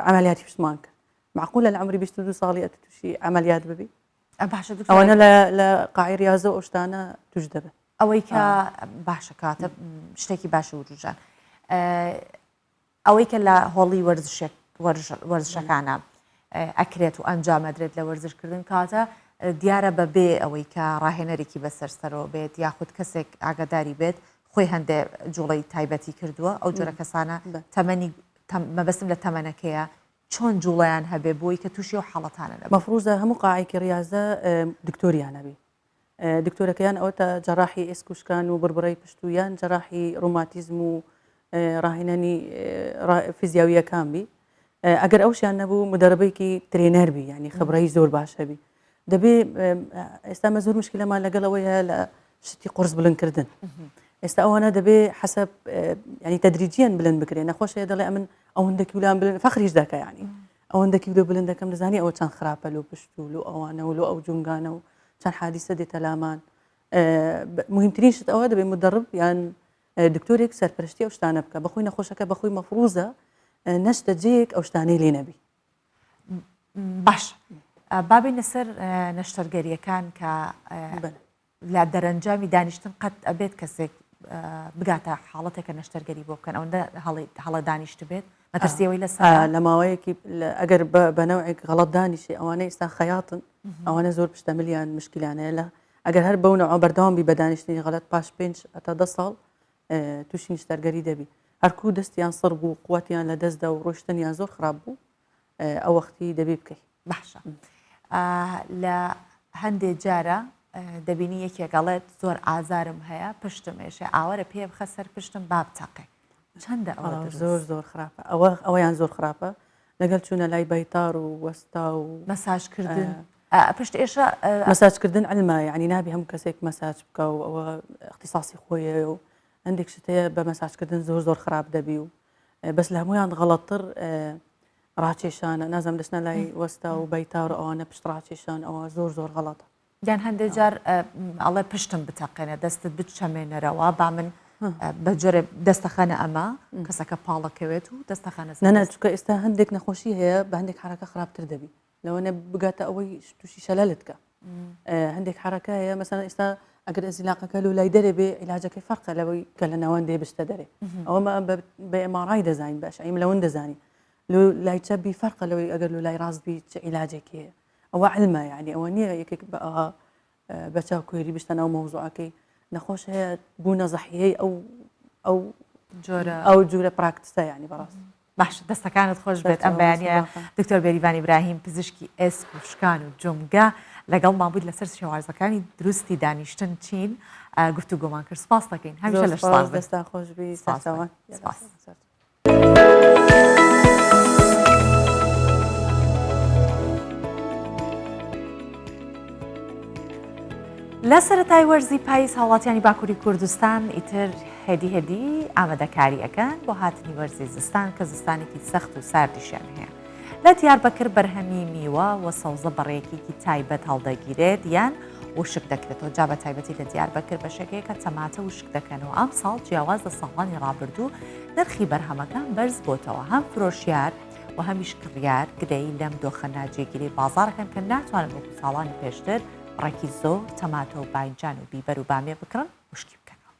عملیاتی پشتمان کرد مەعقولە لە عەمری 22 ساڵی ئەتو تووشی عەمەلیات ببی؟ باشە دکتۆر ئەوانە لە لە قاعی ریاضە و ئەو شتانە توش دەبن. ئەوەی کە باشە کاتە شتێکی باشە وروژان ئەوەی کە لە هۆڵی وەرزشێک وەرزشەکانە ئەکرێت و ئەنجامەدرێت لە وەرزشکردن کاتە دیارە بە بێ ئەوەی کە ڕاهێنەرێکی بەسەر سەرەوە بێت یاخود کەسێک ئاگاداری بێت خۆی هەندێ جوڵەی تایبەتی کردووە ئەو جۆرە کەسانە تەمەنی مەبەستم لە تەمەنەکەیە چۆن جوڵەیان هەبێ بۆی کە توشی ئەو حاڵەتانە نەبن؟ مەفروزە هەموو قاعێکی ڕیازە دکتۆریان هەبی دکتۆرەکەیان ئەوەتا جەراحی ئێسک و شکان و بڕبڕەی پشت و یان جەراحی ڕوماتیزم و ڕاهێنانی فیزیاویەکان بی ئەگەر ئەوشیان نەبوو مدەربێکی trainer بی ینی خبرەی زۆر باش هەبی دەبێ ئێستا مە زۆر مشکلەمان لەگەڵ ئەوەی هەیە لە شتی قرس بلندکردن ئێستا ئەوانە دەبێ حەسەب ینی تەدریجیان بلند بکرێ نەخۆش هەیە دەڵێ ئەمن ئەوەندە کیلان بلند فەخریش دەکە ینی ئەوەندە کیلۆ بلند دەکەم دەزانی ئەوە چەند خراپە لۆ پشت و لۆ ئەوانە و لۆ ئەو جونگانە و چەند حادیسە دێتە لامان مهمترین شت ئەوە دەبێ مدەڕب یان دکتۆرێک سەرپەرشتی ئەو شتانە بکە بەخۆی نەخۆشەکە بەخۆی مەفروزە نەشتە جێیەک ئەو شتانەی لێ نەبی باشە با بینە سەر نەشتەرگەریەکان کە لە دەرەنجامی دانیشتن قەت ئەبێت کەسێک بگاتە حاڵەتێکە نەشتەرگەری بۆ بکەن ئەوەندە هەڵە دانیشت بێت مەترسیەوەی لەسەر لە ماوەیەکی ئەگەر بە نەوعێک غەڵەت دانیشی ئەوانە ئێستا خەیاتن ئەوانە زۆر پشتە ملیان مشکلانەیە لە ئەگەر هەر بەو نەوە بەردەوام بی بە دانیشتنی غەلەت پاش پێنج هەتا دە ساڵ تووشی نشتەرگەری دەبی هەرکوو دەستیان سڕ بوو قوتیان لە دەستدا و ڕۆشتنیان زۆر خراپ بوو ئەو وەختی دەبی بکەی. باشە لە هەندێ جارە دەبینی یەکێک ئەڵێت زۆر ئازارم هەیە پشتم ئێشێ ئاوەرە پێ بخە سەر پشتم با بتەقێ چەندە ئەوە دروست؟ زۆر زۆر خراپە ئەوە ئەوەیان زۆر خراپە لەگەڵ چوونە لای بەیتار و وەستا و مەساجکردن پشت ئێشە مەساجکردن علمە یعنی نابی هەموو کەسێک مەساج بکە و ئەوە اختصاصی خۆیە و هەندێک شت هەیە بە مەساجکردن زۆر زۆر خراپ دەبی و بەس لە هەموویان غەڵەتتر. ڕاکێشانە نازانم دەچنە لای وەستا و بەیتار و ئەوانە پشت ڕاکێشان ئەوە زۆر زۆر غەڵەتە. یان هەندێک جار ئەڵێ پشتم بتەقێنە دەستت بچەمێنەرەوە با من بە جۆرێ دەستەخەنە ئەمە کەسەکە پاڵەکەوێت و دەستەخەنە نەنا چونکە ئێستا هەندێک نەخۆشی هەیە بە هەندێک حرەکە خراپتر دەبی لەوەنە بگاتە ئەوەی تووشی شەلەلت کە هەندێک حرەکە هەیە مەسەن ئێستا ئەگەر ئەزیلاقەکە لۆ لای دەرێ بێ عیلاجەکەی فەرقە لەوەی کە لە ناوەندێ بشتە دەرێ ئەوە بە MRI دەزانین باش ئەیم لەوەن دەزانین لۆ لای چەپ بی فەرقە لەوەی ئەگەر لۆ لای ڕاست بی چ عیلاجێکی هەیە ئەوە علمە یعنی ئەوە نییە یەکێک بە ئەوها بە چاو کوێری بشتە ناو مەوزوعەکەی نەخۆش هەیە بوونە زەحیەی ئەو ئەو جۆرە ئەو جورە practice ە یعنی بەڕاست باش دەستەکانت خۆش بێت ئەم بەیانە دکتۆر بێریڤان ئیبراهیم پزیشکی ئێسک و شکان و جومگە لەگەڵمان بوویت لەسەر شێوازەکانی دروستی دانیشتن چین گفتوگۆمان کرد سپاس دەکەین هەمیشە لە سپاس دەستان خۆش بی سپاس. لە سەرەتای وەرزی پاییز هاوڵاتیانی باکووری کوردستان ئیتر هێدی هێدی ئامادەکاری ئەکەن بۆ هاتنی وەرزی زستان کە زستانێکی سەخت و ساردیشیان هەیە. لە دیاربەکر بەرهەمی میوە و سەوزە بە ڕێکێکی تایبەت هەڵدەگیرێت یان وشک دەکرێتەوە جا بە تایبەتی لە دیاربەکر بەشێک هەیە کە تەماتە وشک دەکەنەوە ئەمساڵ جیاواز لە ساڵانی ڕابردوو نرخی بەرهەمەکان بەرز بۆتەوە هەم فرۆشیار و هەمیش کڕیار گلەیی لەم دۆخە ناجێگیرەی بازاڕەکەن کە ناتوانن وەکو ساڵانی پێشتر بڕێکی زۆر تەماتە و باینجان و بیبەر و بامیە بکڕن وشکی بکەنەوە.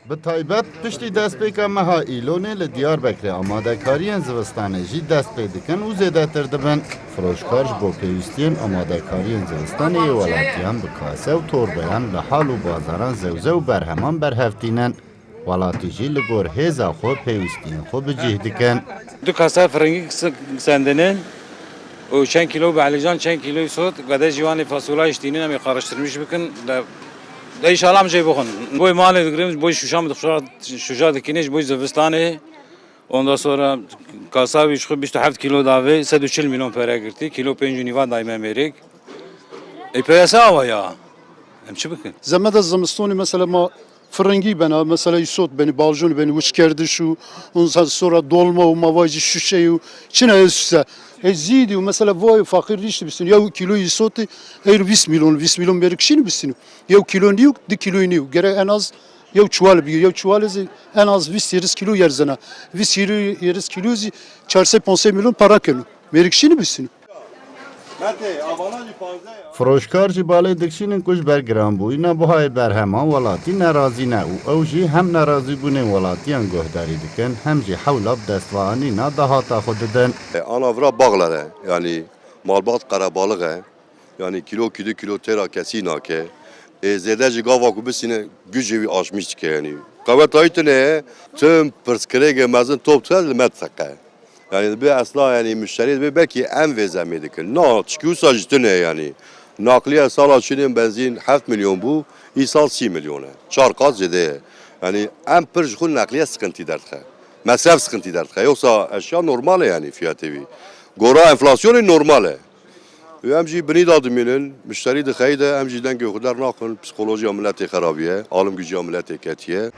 Bi taybet piştî destpêka meha Îlonê li Diyarbekirê amadekariyên zivistanê jî dest pê dikin û zêdetir dibin. Firoşkar ji bo pêwîstiyên amadekariyên zivistanê yê welatiyan bi kase û torbeyan li hal û bazaran zewze û berheman berhev tînin. Welatî jî li gor hêza xwe pêwîstiyên xwe bi cih dikin. Du kase firingî sendinin û çend kîlo behlîcan, çend kîloyî sot, gede jî wanê fasolayê jî tînin em ê qariştirmîş bikin de de înşallah em jê bixwin. Boy malê digirin, boy şûşa min şûşa dikînê ji bo zivistanê. Onda sonra kasa wî ji xwe 27 kîlo davê 140 milyon pere girtî, kîlo pênc û nîva dayme mêrik. Ê peyasa awa ya. Em çi bikin? Zemeda zimistonî mesela ma Fırıngî bena, mesela îsot benî, baljon benî, wişkerdiş û ondan sonra dolma û ma vajî şuşey û çina est ey zîdî û mesela vay feqîr nîştî bistîn yew kîlo îsotî eyro 20 milyon 20 milyon mêrik şînî bistîn yew kîlo nîyo di kîloyî nîyo gerek en az yew çuwal bigî yew çuwalê zî en az 20 30 kîlo yerzena 20 30 kîlo zî 400 500 milyon para keno. Mêrik şînî bistînî. Firoşkar jî balê dikişînin ku ji ber giranbûyîna buhayê berheman welatî nerazî ne û ew jî hem nerazîbûnên welatiyan guhdarî dikin hem jî hewla bi destveanîna dahata xwe didin. Ana vira baxler e yanî malbat qerebalix e yanî kîlo kî du kîlo têra kesî nake ê zêde jî gava ku bisîne gucê wî aşmîş dike yanî qeweta wî tune ye tim pirsgirêkê mezin top dike li me diteqe. Yanî dibê esla yanî muşterî dibê belkî em vê zemê dikin. Na tişkî wisa jî tune ye yanî. Nakliye sala çûnê benzîn heft milyon bû, îsal 30 milyon e. Çar qat zêde ye. Yanî em pir ji xwe nakliye siqintî derdixe. Mesref siqintî derdixe. Yoksa eşya normal e yanî fiyatê wî. Gora enflasyonê normal e. Û em jî binî de dimînin, mişterî dixeyde, em jî dengê xwe dernaxin, psîkolojiya miletê xerabî ye, alim gücîya miletê ketiye.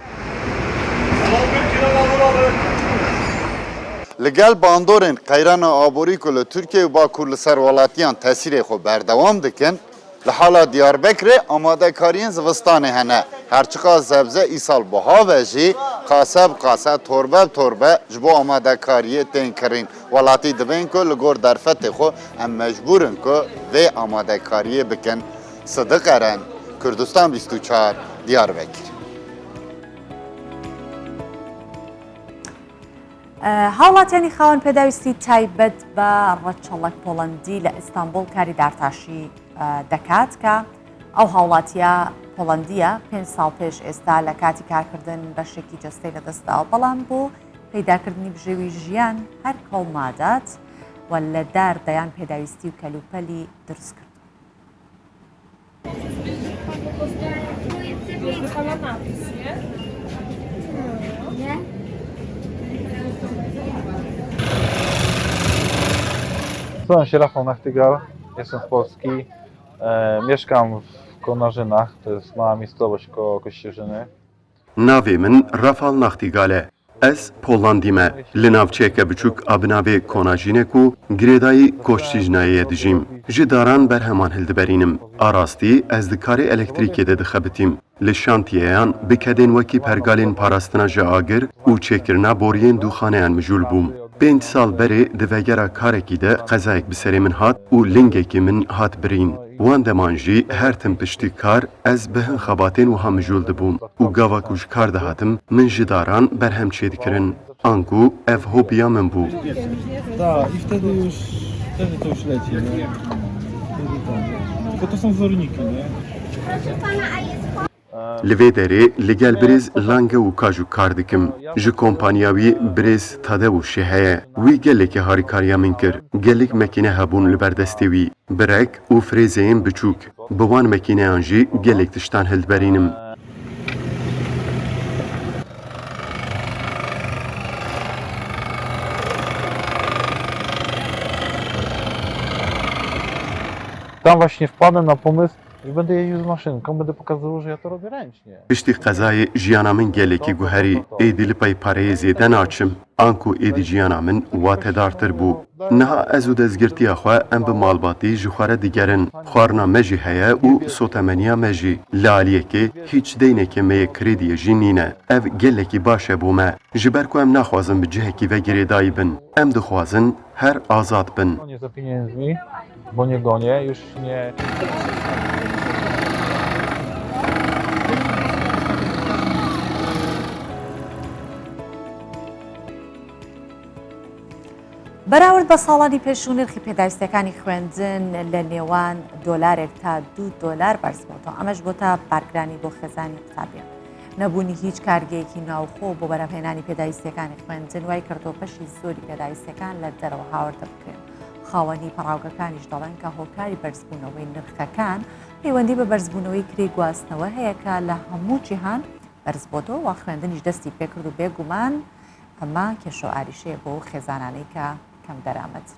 Li gel bandorên qeyrana aborî ku li Tirkiye û Bakur li ser welatiyan tesîrê xwe berdewam dikin, Li hala Diyarbekirê amadekariyên zivistanê hene. Her çiqas zebze îsal biha be jî, kase bi kase, torbe bi torbe ji bo amadekariyê tên kirîn. Welatî dibên ku li gor derfetê xwe em mecbûr in ku vê amadekariyê bikin. Sidiq Eren, Kurdistan 24, Diyarbekir. هاوڵاتیانی خاوەن پێداویستی تایبەت بە ڕەچەڵەک پۆڵەندی لە ئیستانبوڵ کاری دارتاشی دەکات کە ئەو هاوڵاتیە پۆڵەندیە پێ ساڵ پێش ئێستا لە کاتی کارکردن بەشێکی جەستەی لەدەستداوە بەڵام بۆ پەیداکردنی بژێوی ژیان هەر کۆڵ نادات و لە دار دەیان پێداویستی و کەلوپەلی دروست کرد. Nazywam się Rafał Nachtigal, jestem z Polski. E, mieszkam w Konarzynach, to jest mała miejscowość koło Kościerzyny. Navê min Rafal Nachtigal e. Ez Polandî me, li navçeyeke biçûk a bi navê Konajîne ku girêdayî Koçtîjnayê ye dijîm. Ji daran berheman hildiberînim. A rastî ez di karê elektrîkê de dixebitîm. Li şantiyeyan bi kedên wekî pergalên parastina ji agir û çêkirina boriyên dûxaneyan mijûl bûm. Pênc sal berê di vegera karekî de qezayek bi serê min hat û lingekî min hat birîn. Wan deman jî her tim piştî kar ez bi hin xebatên wiha mijûl dibûm û gava ku ji kar dihatim min ji daran berhem çêdikirin. Anku ev hobiya min bû. Li vê derê li gel birêz Lange û Kaju kar dikim. Ji kompaniya wî birêz Tadeuszê heye. Wî gelekî harîkariya min kir. Gelek mekîne hebûn li ber destê wî. Birek û frêzeyên biçûk. Bi wan mekîneyan jî gelek tiştan hildiberînim. Tam właśnie wpadłem na pomysł, że będę jeździł z maszynką, będę pokazywał, że ja to robię ręcznie. Piştî qezayê jiyana min gelekî guherî. Êdî li pey pereyê zêde naçim. Anku êdî jiyana min watedartir bû. Niha ez û destgirtiya xwe em bi malbatî ji xwe re digerin. Xwarina me jî heye û sotemeniya me jî. Li aliyekê hîç deynekê me yê krediyê jî nîne. Ev gelekî baş e bo me. Ji ber ku em naxwazin bi cihekî ve girêdayî bin. Em dixwazin her azad bin. Bo nie gonię, już nie. بەراورد بە ساڵانی پێشوو نرخی پێداویستیەکانی خوێندن لە نێوان دۆلارێک تا دوو دۆلار بەرزبووەوە ئەمەش بۆتە بارگرانی بۆ خێزانی قوتابیان نەبوونی هیچ کارگەیەکی ناوخۆ بۆ بەرهەمهێنانی پێداویستیەکانی خوێندن وای کردووە بەشی زۆری پێداویستیەکان لە دەرەوە هاوردە بکرێن خاوەنی پەڕاوگەکانیش دەڵێن کە هۆکاری بەرزبوونەوەی نرخەکان پەیوەندی بە بەرزبوونەوەی کرێی گواستنەوە هەیە کە لە هەموو جیهان بەرزبۆتەوە و خوێندنیش دەستی پێکرد و بێگومان ئەمە کێشە و ئاریشەیە بۆ ئەو خێزانانەی کە کەم دەرامەتن.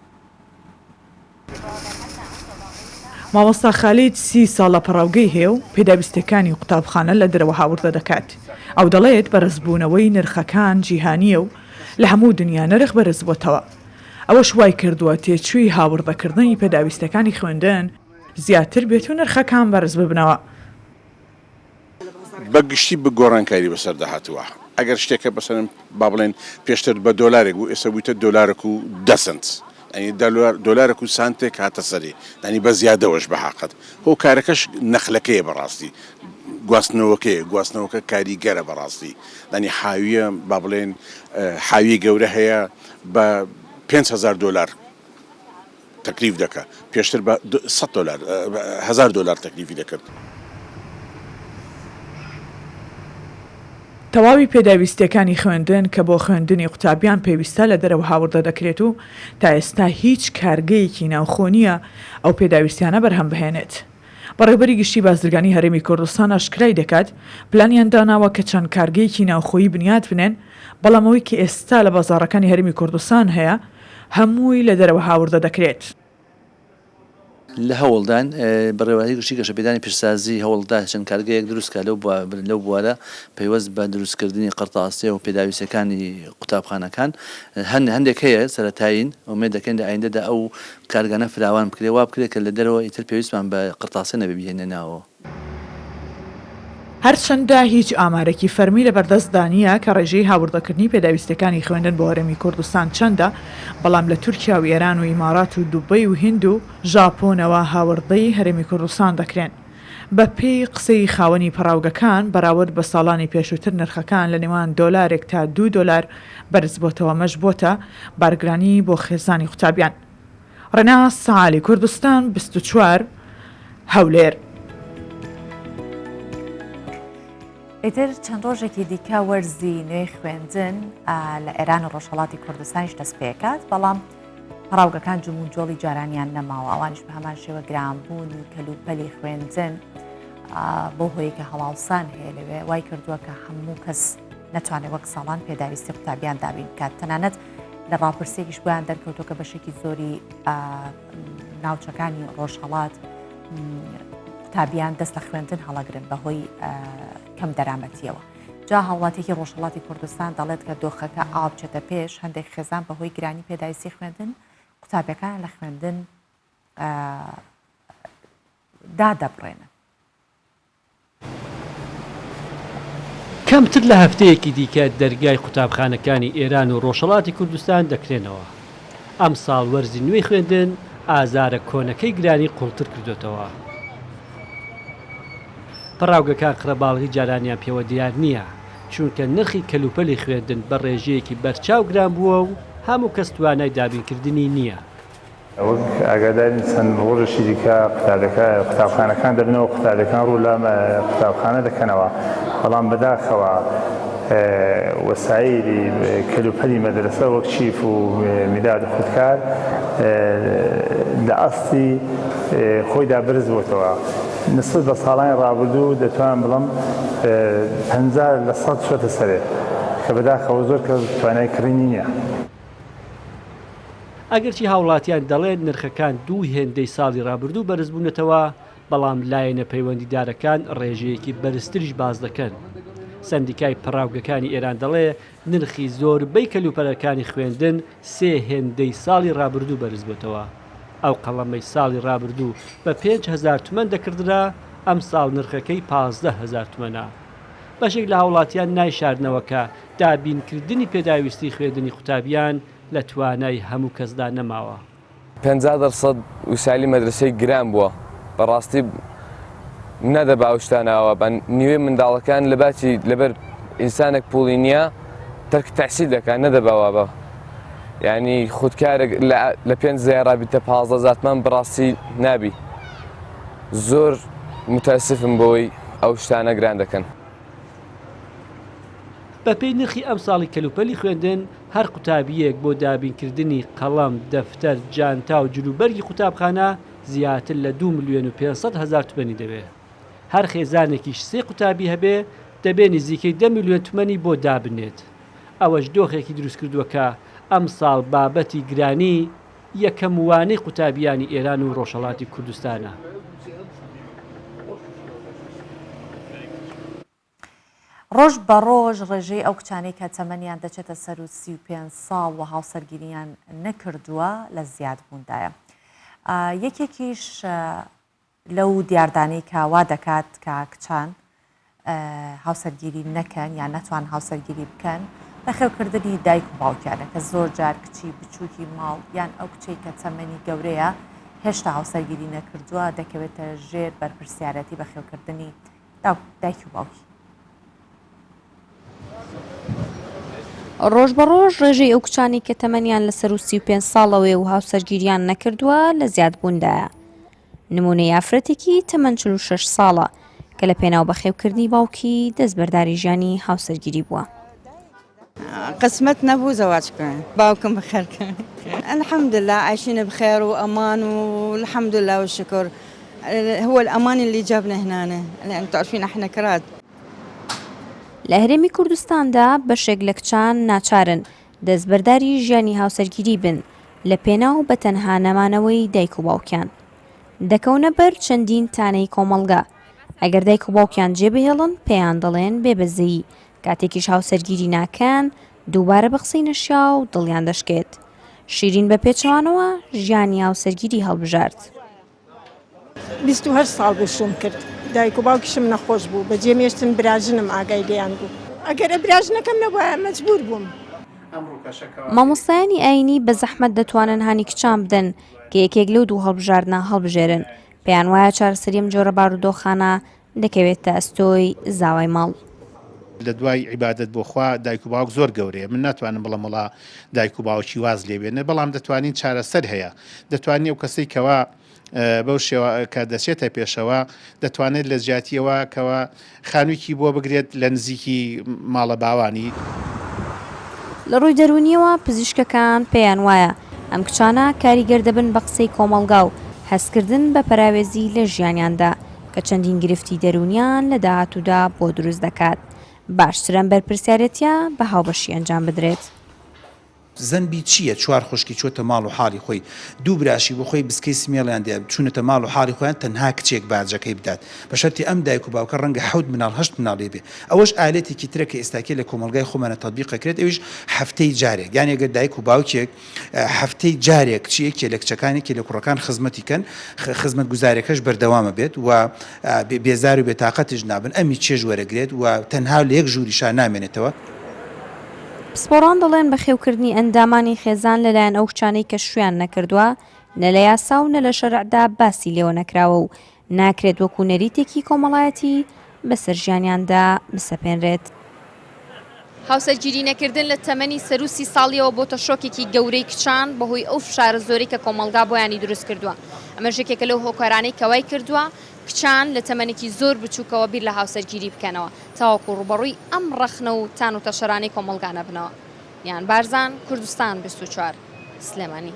مامۆستا خالید سی ساڵە پەڕاوگەی هەیە و پێداویستییەکانی قوتابخانە لە دەرەوە هاوردە دەکات. ئەو دەڵێت بەرزبوونەوەی نرخەکان جیهانییە و لە هەموو دنیا نرخ بەرزبووەتەوە. ئەوەش وایکردووە تێچووی هاوردەکردنی پێداویستییەکانی خوێندن زیاتر بێت و نرخەکان بەرزببنەوە. بە گشتی بە گۆڕانکاری بەسەردا هاتووە، ئەگەر شتێکە مەسەلەن با بڵێن پێشتر بە دۆلارێک بوو ئێستا بوویتە دۆلارێک و دە سەنت یانی دۆلارێک و سانتێک هاتە سەری یانی بە زیادەوەش بە حەقت هۆکارەکەش نەخلەکەیە بەڕاستی گواستنەوەکەیە گواستنەوەکە کاریگەرە بەڕاستی یانی حاویە با بڵێن حاویەی گەورە هەیە بە 5000 دۆلار تەکلیف دەکا پێشتر بە سەد دۆلار هەزار دۆلار تەکلیفی دەکرد. تەواوی پێداویستییەکانی خوێندن کە بۆ خوێندنی قوتابیان پێویستە لە دەرەوە هاوردە دەکرێت و تا ئێستا هیچ کارگەیەکی ناوخۆ نییە ئەو پێداویستیانە بەرهەم بهێنێت. بەڕێوەبەری گشتی بازرگانی هەرێمی کوردستان ئاشکرای دەکات، پلانیان داناوە کە چەند کارگەیەکی ناوخۆیی بنیات بنێن، بەڵام ئەوەی کە ئێستا لە بازاڕەکانی هەرێمی کوردستان هەیە هەمووی لە دەرەوە هاوردە دەکرێت. لە هەوڵدان، بەڕێوەبەرایەتی گشتی گەشەپێدانی پیشەسازی هەوڵدات چەند کارگەیەک دروست بکات لەو بوارە پەیوەست بە دروستکردنی قەرتاسیە و پێداویستیەکانی قوتابخانەکان هەن هەندێک هەیە سەرەتایین ئومێد دەکەین لە ئایندەدا ئەو کارگانە فراوان بکرێت وا بکرێت کە لە دەرەوە ئیتر پێویستمان بە قرتاسیە نەبێت بیهێنە ناوەوە. هەرچەندە هیچ ئامارێکی فەرمی لەبەردەستدا نییە کە ڕێژەی هاوردەکردنی پێداویستییەکانی خوێندن بۆ هەرێمی کوردستان چەندە، بەڵام لە تورکیا و ئێران و ئیمارات و دوبەی و هیند و ژاپۆنەوە هاوردەی هەرێمی کوردستان دەکرێن. بەپێی قسەی خاوەنی پەڕاوگەکان، بەراورد بە ساڵانی پێشووتر نرخەکان لە نێوان دۆلارێک تا دوو دۆلار بەرزبۆتەوە، ئەمەش بۆتە بارگرانی بۆ خێزانی قوتابیان. ڕێناس عەلی، کوردستان 24، هەولێر. ئیتر چەند ڕۆژێکی دیکە وەرزی نوێی خوێندن لە ئێران و ڕۆژهەڵاتی کوردستانیش دەست پێکات، بەڵام پەڕاوگەکان جموجۆڵی جارانیان نەماوە، ئەوانیش بە هەمان شێوە گرانبوونی کەلوپەلی خوێندن بۆ هۆی کە هەڵاوسان هەیە لەوێ وای کردووە کە هەموو کەس نەتوانێت وەک ساڵان پێداویستی قوتابیان دابین بکات تەنانەت لە ڕاپرسیەکیش بۆیان دەرکەوتووە کە بەشێکی زۆری ناوچەکانی ڕۆژهەڵات قوتابیان دەست لە خوێندن هەڵەگرن بەهۆی کەم دەرامەتیەوە. جا هاوڵاتیەکی ڕۆژهەڵاتی کوردستان دەڵێت کە دۆخەکە ئاوا بچێتە پێش هەندێک خێزان بەهۆی گرانی پێداویستی خوێندن قوتابیەکان لە خوێندن دادەبڕێنن. کەمتر لە هەفتەیەکی دیکە دەرگای قوتابخانەکانی ئێران و ڕۆژهەڵاتی کوردستان دەکرێنەوە. ئەمساڵ وەرزی نوێی خوێندن ئازارە کۆنەکەی گرانی قوڵتر کردۆتەوە. پەڕاوگەکان قرەباڵغی جارانیان پێوە دیار نییە، چونکە نرخی کەلوپەلی خوێندن بە ڕێژەیەکی بەرچاو گران بووە و هەموو کەس توانای دابینکردنی نییە. وەک ئاگادارین چەند ڕۆژێکی دیکە قوتابیەکە قوتابخانەکان دەبنەوە قوتابیەکان ڕوو لە قوتابخانە دەکەنەوە بەڵام بەداخەوە وەسایلی کەلوپەلی مەدرەسە وەک چیف و میداد و خودکار لە ئاستی خۆیدا بەرز بۆتەوە نسبەت بە ساڵانی ڕابردوو دەتوانم بڵێم 50 لە سەد چۆتە سەرێ کە بەداخەوە زۆر کەس توانای کڕینی نییە. ئەگەرچی هاوڵاتیان دەڵێن نرخەکان دوو هێندەی ساڵی رابردوو بەرزبوونەتەوە، بەڵام لایەنە پەیوەندیدارەکان رێژەیەکی بەرزتریش باس دەکەن. سەندیکای پەڕاوگەکانی ئێران دەڵێ نرخی زۆربەی کەلوپەلەکانی خوێندن سێ هێندەی ساڵی رابردوو بەرزبووەتەوە. ئەو قەڵەمەی ساڵی رابردوو بە 5000 تمەن دەکڕدرا، ئەمساڵ نرخەکەی 15 هەزار تمەنە. بەشێک لە هاوڵاتیان نایشارنەوە کە دابینکردنی پێداویستی خوێندنی قوتابیان لە توانای هەموو کەسدا نەماوە. 50 دەرسەد وسایلی مەدرەسەی گران بووە بەڕاستی نەدەبا ئەو شتانە ئاوا بن نیوەی منداڵەکان لەباتی لەبەر ئینسانێک پوڵی نییە تەرک تەحسیل دەکات نەدەبا وابە یعنی خودکارێک لە پێنج زیارا بیتە 15 زاتمان بەڕاستی نابی زۆر متاسفم بۆی ئەو شتانە گران دەکەن. بەپێی نرخی ئەمساڵی کەلوپەلی خوێندن، هەر قوتابییەک بۆ دابینکردنی قەڵەم، دەفتەر، جانتا و جلوبەرگی قوتابخانە زیاتر لە دوو ملیۆن و 500 هەزار تمەنی دەوێ. هەر خێزانێکیش سێ قوتابی هەبێ، دەبێ نزیکەی دە ملیۆن تمەنی بۆ دابنێت. ئەوەش دۆخێکی دروستکردووە کە ئەمساڵ بابەتی گرانی یەکەم وانەی قوتابیانی ئێران و ڕۆژهەڵاتی کوردستانە. ڕۆژ بە ڕۆژ ڕێژەی ئەو کچانەی کە تەمەنیان دەچێتە سەروو 35 ساڵ و هاوسەرگیریان نەکردووە لە زیادبووندایە. یەکێکیش لەو دیاردانەی کە وا دەکات کە کچان هاوسەرگیری نەکەن یان نەتوان هاوسەرگیری بکەن بەخێوکردنی دایک و باوکیانە کە زۆر جار کچی بچووکی ماڵ یان ئەو کچەی کە تەمەنی گەورەیە هێشتا هاوسەرگیری نەکردووە دەکەوێتە ژێر بەرپرسیارەتی بەخێوکردنی دایک و باوکی. ڕۆژ بە ڕۆژ ڕێژەی ئەو کچانەی کە تەمەنیان لە سەروو 35 ساڵەوەیە و هاوسەرگیریان نەکردووە لە زیادبووندایە. نموونەی ئافرەتێکی تەمەن 46 ساڵە کە لە پێناو بەخێوکردنی باوکی دەستبەرداری ژیانی هاوسەرگیری بووە. قسمەت نەبوو زەواج بکەم باوکم بەخێر کەم الحمدلله عايشين بخير وامان والحمد لله والشكر هو الامان اللي جابنا هنا لان تعرفين احنا كراد. لە هەرێمی کوردستاندا بەشێک لە کچان ناچارن دەستبەرداری ژیانی هاوسەرگیری بن لە پێناو بە تەنها نەمانەوەی دایک و باوکیان. دەکەونە بەر چەندین تانەی کۆمەڵگا. ئەگەر دایک و باوکیان جێبهێڵن پێیان دەڵێن بێ بەزەیی، کاتێکیش هاوسەرگیری ناکەن دووبارە بە قسەی نەشیاو دڵیان دەشکێت. شیرین بە پێچەوانەوە ژیانی هاوسەرگیری هەڵبژارد. 28 ساڵ بوو شووم کرد دایک و باوکیشم نەخۆش بوو بەجێم هێشتن براژنم ئاگای لێیان بوو ئەگەر براژنەکەم نەبوایە مەجبوور بووم. مامۆستایانی ئایینی بە زەحمەت دەتوانن هانی کچان بدەن کە یەکێک لەو دوو هەڵبژاردنە هەڵبژێرن، پێیان وایە چارەسەری ئەم جۆرە بارودۆخانە دەکەوێتە ئەستۆی زاوای ماڵ. لە دوای عیبادەت بۆ خوا دایک و باوک زۆر گەورەیە من ناتوانم بڵێم وەڵا دایک و باوکی واز لێ بێنێ بەڵام دەتوانین چارەسەر هەیە دەتوانین ئەو کەسەی کەوا بەو شێوە کە دەچێتە پێشەوە دەتوانێت لە جیاتیەوە کەوا خانوویکی بۆ بگرێت لە نزیکی ماڵە باوانی. لە ڕووی دەروونییەوە پزیشکەکان پێیان وایە ئەم کچانە کاریگەر دەبن بە قسەی کۆمەڵگا و هەستکردن بە پەراوێزی لە ژیانیاندا کە چەندین گرفتی دەروونیان لە داهاتوودا بۆ دروست دەکات، باشترە ئەم بەرپرسیارێتیە بە هاوبەشی ئەنجام بدرێت. زەنبی چییە چوار خوشکی چۆتە ماڵ و حاڵی خۆی دوو براشی بۆ خۆی بسکەی سمێڵیان دێ چوونەتە ماڵ و حاڵی خۆیان تەنها کچێک باجەکەی بدات بە شەرتی ئەم دایک و باوکە ڕەنگە حەوت مناڵ هەشت مناڵی بێ ئەوەش ئالێتێکی ترە کە ئێستاکێ لە کۆمەڵگای خۆمانە تەتبیق ئەکرێت ئەویش هەفتەی جارێک یانی گەر دایک و باوکێک هەفتەی جارێک چ یەکێ لە کچەکان یەکێ لە کوڕەکان خزمەتی کەن خزمەت گوزارەکەش بەردەوامە بێت و بێزار و بێتاقەتیش نابن ئەمی چێژ وەرەگرێت و تەنها لە یەک ژووریشا نامێنێتەوە. پسپۆڕان دەڵێن بەخێوکردنی ئەندامانی خێزان لەلایەن ئەو کچانەی کە شوویان نەکردووە نە لە یاسا و نە لە شەرعدا باسی لێوە نەکراوە و ناکرێت وەکو نەریتێکی کۆمەڵایەتی بەسەر ژیانیاندا بسەپێنرێت. هاوسەرگیری نەکردن لە تەمەنی سەروو سی ساڵیەوە بۆتە شۆکێکی گەورەی کچان بەهۆی ئەو فشارە زۆرەی کە کۆمەڵگا بۆیانی دروست کردووە، ئەمەش یەکێکە لەو هۆکارانەی کە وای کردووە کچان لە تەمەنێکی زۆر بچووکەوە بیر لە هاوسەرگیری بکەنەوە تاوەکو ڕووبەڕووی ئەم ڕەخنە و تان و تەشەرانەی کۆمەڵگا نەبنەوە. نیان بارزان، کوردستان 24، سلێمانی.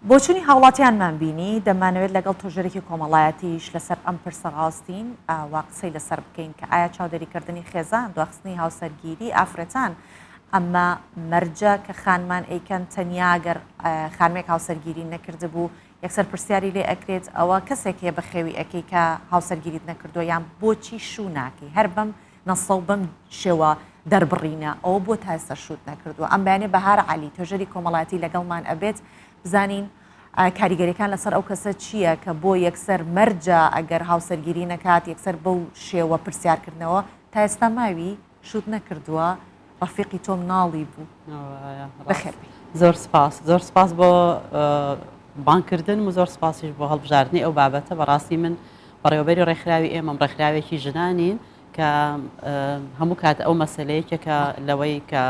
بۆچونی هاوڵاتیانمان بینی، دەمانەوێت لەگەڵ تۆژەرێکی کۆمەڵایەتیش لەسەر ئەم پرسە ڕاوەستین و قسەی لەسەر بکەین کە ئایا چاودێریکردنی خێزان، دواخستنی هاوسەرگیری ئافرەتان ئەمە مەرجە کە خانمان ئەیکەن تەنیا گەر خانمێک هاوسەرگیری نەکردبوو یەکسەر پرسیاری لێ ئەکرێت ئەوە کەسێک هەیە بەخێوی ئەکەی کە هاوسەرگیریت نەکردووە یان بۆچی شوو ناکەی هەر بەم نەسە و بەم شێوە دەربڕینە ئەوە بۆ تا ئێستا شووت نەکردووە؟ ئەم بەیانیە بەهار عەلی توێژەری کۆمەڵایەتی لەگەڵمان ئەبێت بزانین کاریگەریەکان لەسەر ئەو کەسە چییە کە بۆ یەکسەر مەرجە ئەگەر هاوسەرگیری نەکات یەکسەر بەو شێوە پرسیارکردنەوە تا ئێستا ماوی شووت نەکردووە ڕەفیقی تۆ مناڵی بوو بەخێر بێی. زۆر سپاس زۆر سپاس بۆ بانگکردنم و زۆر سپاسیش بۆ هەڵبژاردنی ئەو بابەتە بەڕاستی من بەڕێوەبەری ڕێکخراوی ئێمەم ڕێکخراوێکی ژنانین کە هەموو کات ئەو مەسلەیەکێکە لەوەی کە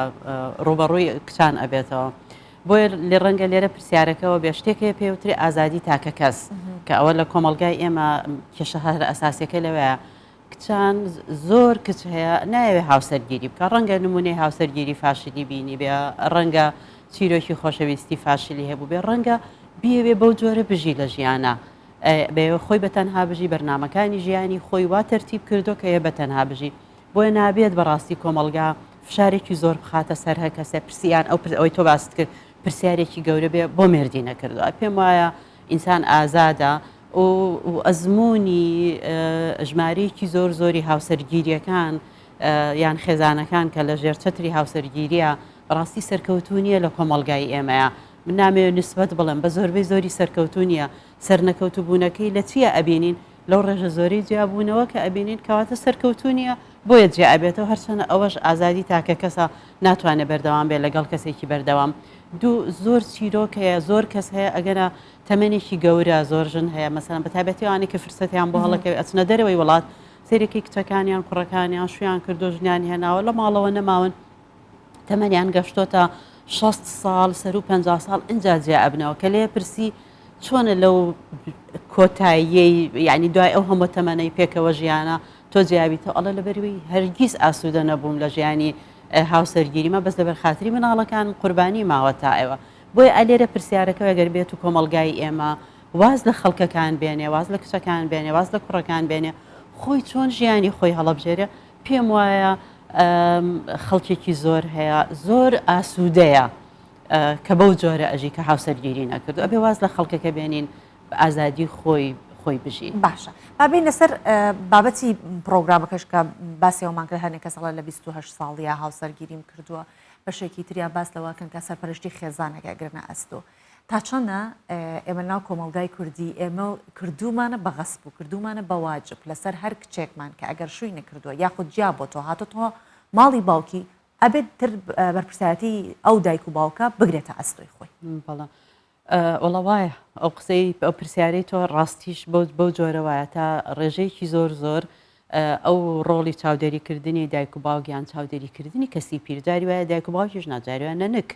ڕوبەڕووی کچان ئەبێتەوە بۆیە لێ ڕەنگە لێرە پرسیارەکەەوە بێ شتێک هەیە پێوتری ئازادی تاکە کەس کە ئەوە لە کۆمەلگای ئێمە کێشە هەر ئەساسەکە لەوەیە کچان زۆر کچ هەیە نایەوێ هاوسەرگیری بکە ڕەنگە نمونەی هاوسەرگیری فاشلی بینی بێ ڕەنگە چیرۆکی خۆشەویستی فاشلی هەبوو بێ ڕەنگە بیەوێ بەو جۆرە بژی لە ژیانە بەیەوە خۆی بە تەنها بژی بەرنامەکانی ژیانی خۆی وا تەرتیب کردو کە یە بە تەنها بژی بۆیە نابێت بەڕاستی کۆمەڵگا فشارێکی زۆر بخاتە سەر هەر کەسێ پرسیان ئەو پرس ئەوەی تۆ باست کرد پرسیارێکی گەورە بێ بۆ مێردی نەکردووە پێم وایە ئینسان ئازادە و ئەزمموی ژمارەیەکی زۆر زۆری هاوسەرگیریەکان یان خێزانەکان کە لە ژێر چەتری هاوسەرگیریە بەڕاستی سەرکەوتوو نییە لە کۆمەڵگای ئێمەیە من نامەوێت نسبەت بڵێم بە زۆربەی زۆری سەرکەوتوو نییە سەرنەکەوتووبوونەکەی لە چییە ئەبینین؟ لەو ڕێژە زۆرەی جیابوونەوە کە ئەبینین کەواتە سەرکەوتوو نییە بۆیە جیا ئەبێتەوە هەرچەنە ئەوەش ئازادی تاکە کەسە ناتوانێت بەردەوام بێت لەگەڵ کەسێکی بەردەوام دوو زۆر چیرۆک هەیە زۆر کەس هەیە ئەگەنە تەمەنێکی گەورە زۆر ژن هەیە مەسەلەن بە تایبەتی ئەوانەی کە فرسەتیان بۆ هەڵەکەوێت ئەچنە دەرەوەی وڵات سەیرێکی کچەکانیان کوڕەکانیان شویان کردو ژنیان هێناوە لە ماڵەوە نەماون تەمەنیان گەشتۆتە 60 ساڵ سەرو 50 ساڵ ئینجا جیا ئەبنەوە کە لێ پرسی چۆنە لەو کۆتاییەی یعنی دوای ئەو هەموو تەمەنەی پێکەوە ژیانە تۆ جیابیتەوە ئەڵێ لەبەروی هەرگیز ئاسوودە نەبووم لە ژیانی هاوسەرگیریمە بەس لەبەر خاتری مناڵەکانم قوربانی ماوە تا ئێوە بۆیە ئەلێرە پرسیارەکە گەر بێت و کۆمەڵگای ئێمە واز لە خەڵکەکان بێنێ واز لە کچەکان بێنێ واز لە کوڕەکان بێنێ خۆی چۆن ژیانی خۆی هەڵەبژێرێ پێم وایە خەڵکێکی زۆر هەیە زۆر ئاسوودەیە کە بەو جۆرە ئەژی کە هاوسەرگیری نەکردو ئەبێ واز لە خەڵکەکە بێنین بە ئازادی خۆی خۆی بژی. باشە با بێین لەسەر بابەتی پڕۆگرامەکەش کە باسی ئەومان کرد هەنێک کەس ئەڵێ لە 28 ساڵیا هاوسەرگیریم کردووە بەشێکی تریان باس لەوە کەن کە سەرپەرشتی خێزانێک ئەگرنە ئەستۆ تا چەندە ئێمە ناو کۆمەڵگای کوردی ئێمە کردومانە بە غەسب و کردومانە بە واجب لەسەر هەر کچێکمان کە ئەگەر شووی نەکردووە یاخود جیا بۆتەوە هاتۆتەوە ماڵی باوکی ئەبێت تر بەرپرسایەتی ئەو دایک و باوکە بگرێتە ئەستۆی خۆی. بەڵێ وەڵا وایە ئەو قسەی ئەو پرسیارەی تۆ ڕاستیش بەو بەو جۆرە وایە تا ڕێژەیەکی زۆر زۆر ئەو ڕۆڵی چاودێریکردنی دایک و باوک یان چاودێریکردنی کەسی پیر جاری وایە دایک و باوکیش نا جاری وایە نەنک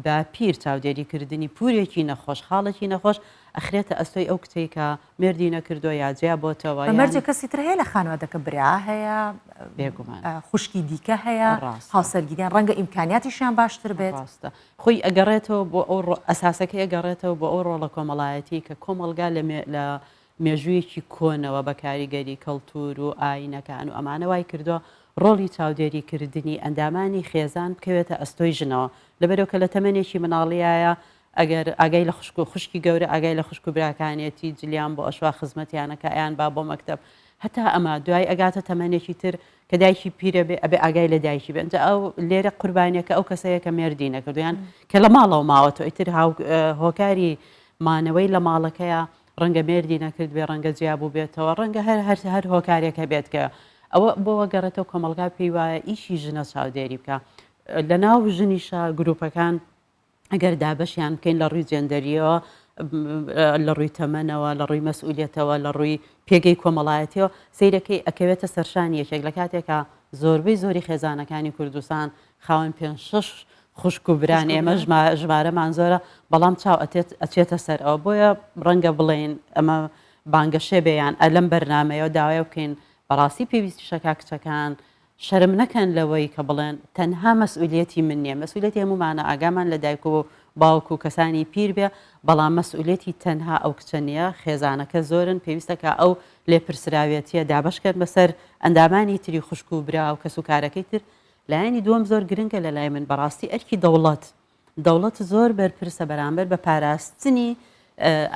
باپیر چاودێری کردنی پورێکی نەخۆش خاڵێکی نەخۆش ئەخرێتە ئەستۆی ئەو کچەی کە مێردی نەکردووە یا جیا بۆتەوە بە مەرجێ کەسی تر هەیە لە خانەوادەکە برا هەیە بێگومان خوشکی دیکە هەیە ڕاستە. هاوسەرگیریان ڕەنگە ئیمکانیاتیشیان باشتر بێت. ڕاستە خۆی ئەگەڕێتەوە بۆ ئەو ڕۆ ئەساسەکەی ئەگەڕێتەوە بۆ ئەو ڕۆڵە کۆمەڵایەتی کە کۆمەڵگا لە مێ لە. مێژوویەکی کۆنەوە بە کاریگەری کەڵتوور و ئایینەکان و ئەمانە وای کردووە ڕۆڵی چاودێری کردنی ئەندامانی خێزان بکەوێتە ئەستۆی ژنەوە لەبەرئەوە کە لە تەمەنێکی مناڵیایە ئەگەر ئاگای لە خوشک و خوشکی گەورە ئاگای لە خوشک و براکانیەتی جلیان بۆ ئەشوا خزمەتیان ئەکا ئەیان با بۆ مەکتەب هەتا ئەمە دوای ئەگاتە تەمەنێکی تر کە دایکی پیرە بێ ئەبێ ئاگای لە دایکی بێ ئینجا ئەو لێرە قوربانیەکە ئەو کەسەیە کە مێردی نەکردو یان کە لە ماڵەوە ماوەتەوە ئیتر هاو هۆکاری مانەوەی لە ماڵەکەیە ڕەنگە مێردی نەکرد بێ ڕەنگە جیا بووبێتەوە ڕەنگە هەر هەر هەر هۆکارێک هەبێت کە ئەوە بۆ گەڕێتەوە کۆمەڵگا پێی وایە ئیشی ژنە چاودێری بکە لە ناو ژنیشا گروپەکان ئەگەر دابەشیان بکەین لە ڕووی جێندەریەوە لە ڕووی تەمەنەوە لە ڕووی مەسئولیەتەوە لە ڕووی پێگەی کۆمەڵایەتیەوە سیرەکەی ئەکەوێتە سەرشانی یەکێک لە کاتێکا زۆربەی زۆری خێزانەکانی کوردستان خاوەن پێ شەش خوشک و بران ئێمە ژمارەمان زۆرە بەڵام چاو ئەچێتە سەر ئەوە بۆیە ڕەنگە بڵێین ئەمە بانگەشێ بێیان ئەلەم بەرنمەیەوە داوای بکەین بەڕاستی پێویستیشەکە کچەکان شەرم نەکەن لەوەی کە بڵێن تەنها مەسئولیەتی من نیە، مەسئولیەتی هەموومانە ئاگامان لە دایک و باوک و کەسانی پیر بێ، بەڵام مەسئولیەتی تەنها ئەو کچە نیە، خێزانەکە زۆرن پێویستە کە ئەو لێپرسراوێتیە دابەش کەن بەسەر ئەندامانی تری خوشک و برا و کەسوکارەکەی تر. لایەنی دووەم زۆر گرنگە لەلای من بەڕاستی ئەرکی دەوڵەت دەوڵەت زۆر بەرپرسە بەرامبەر بە پاراستنی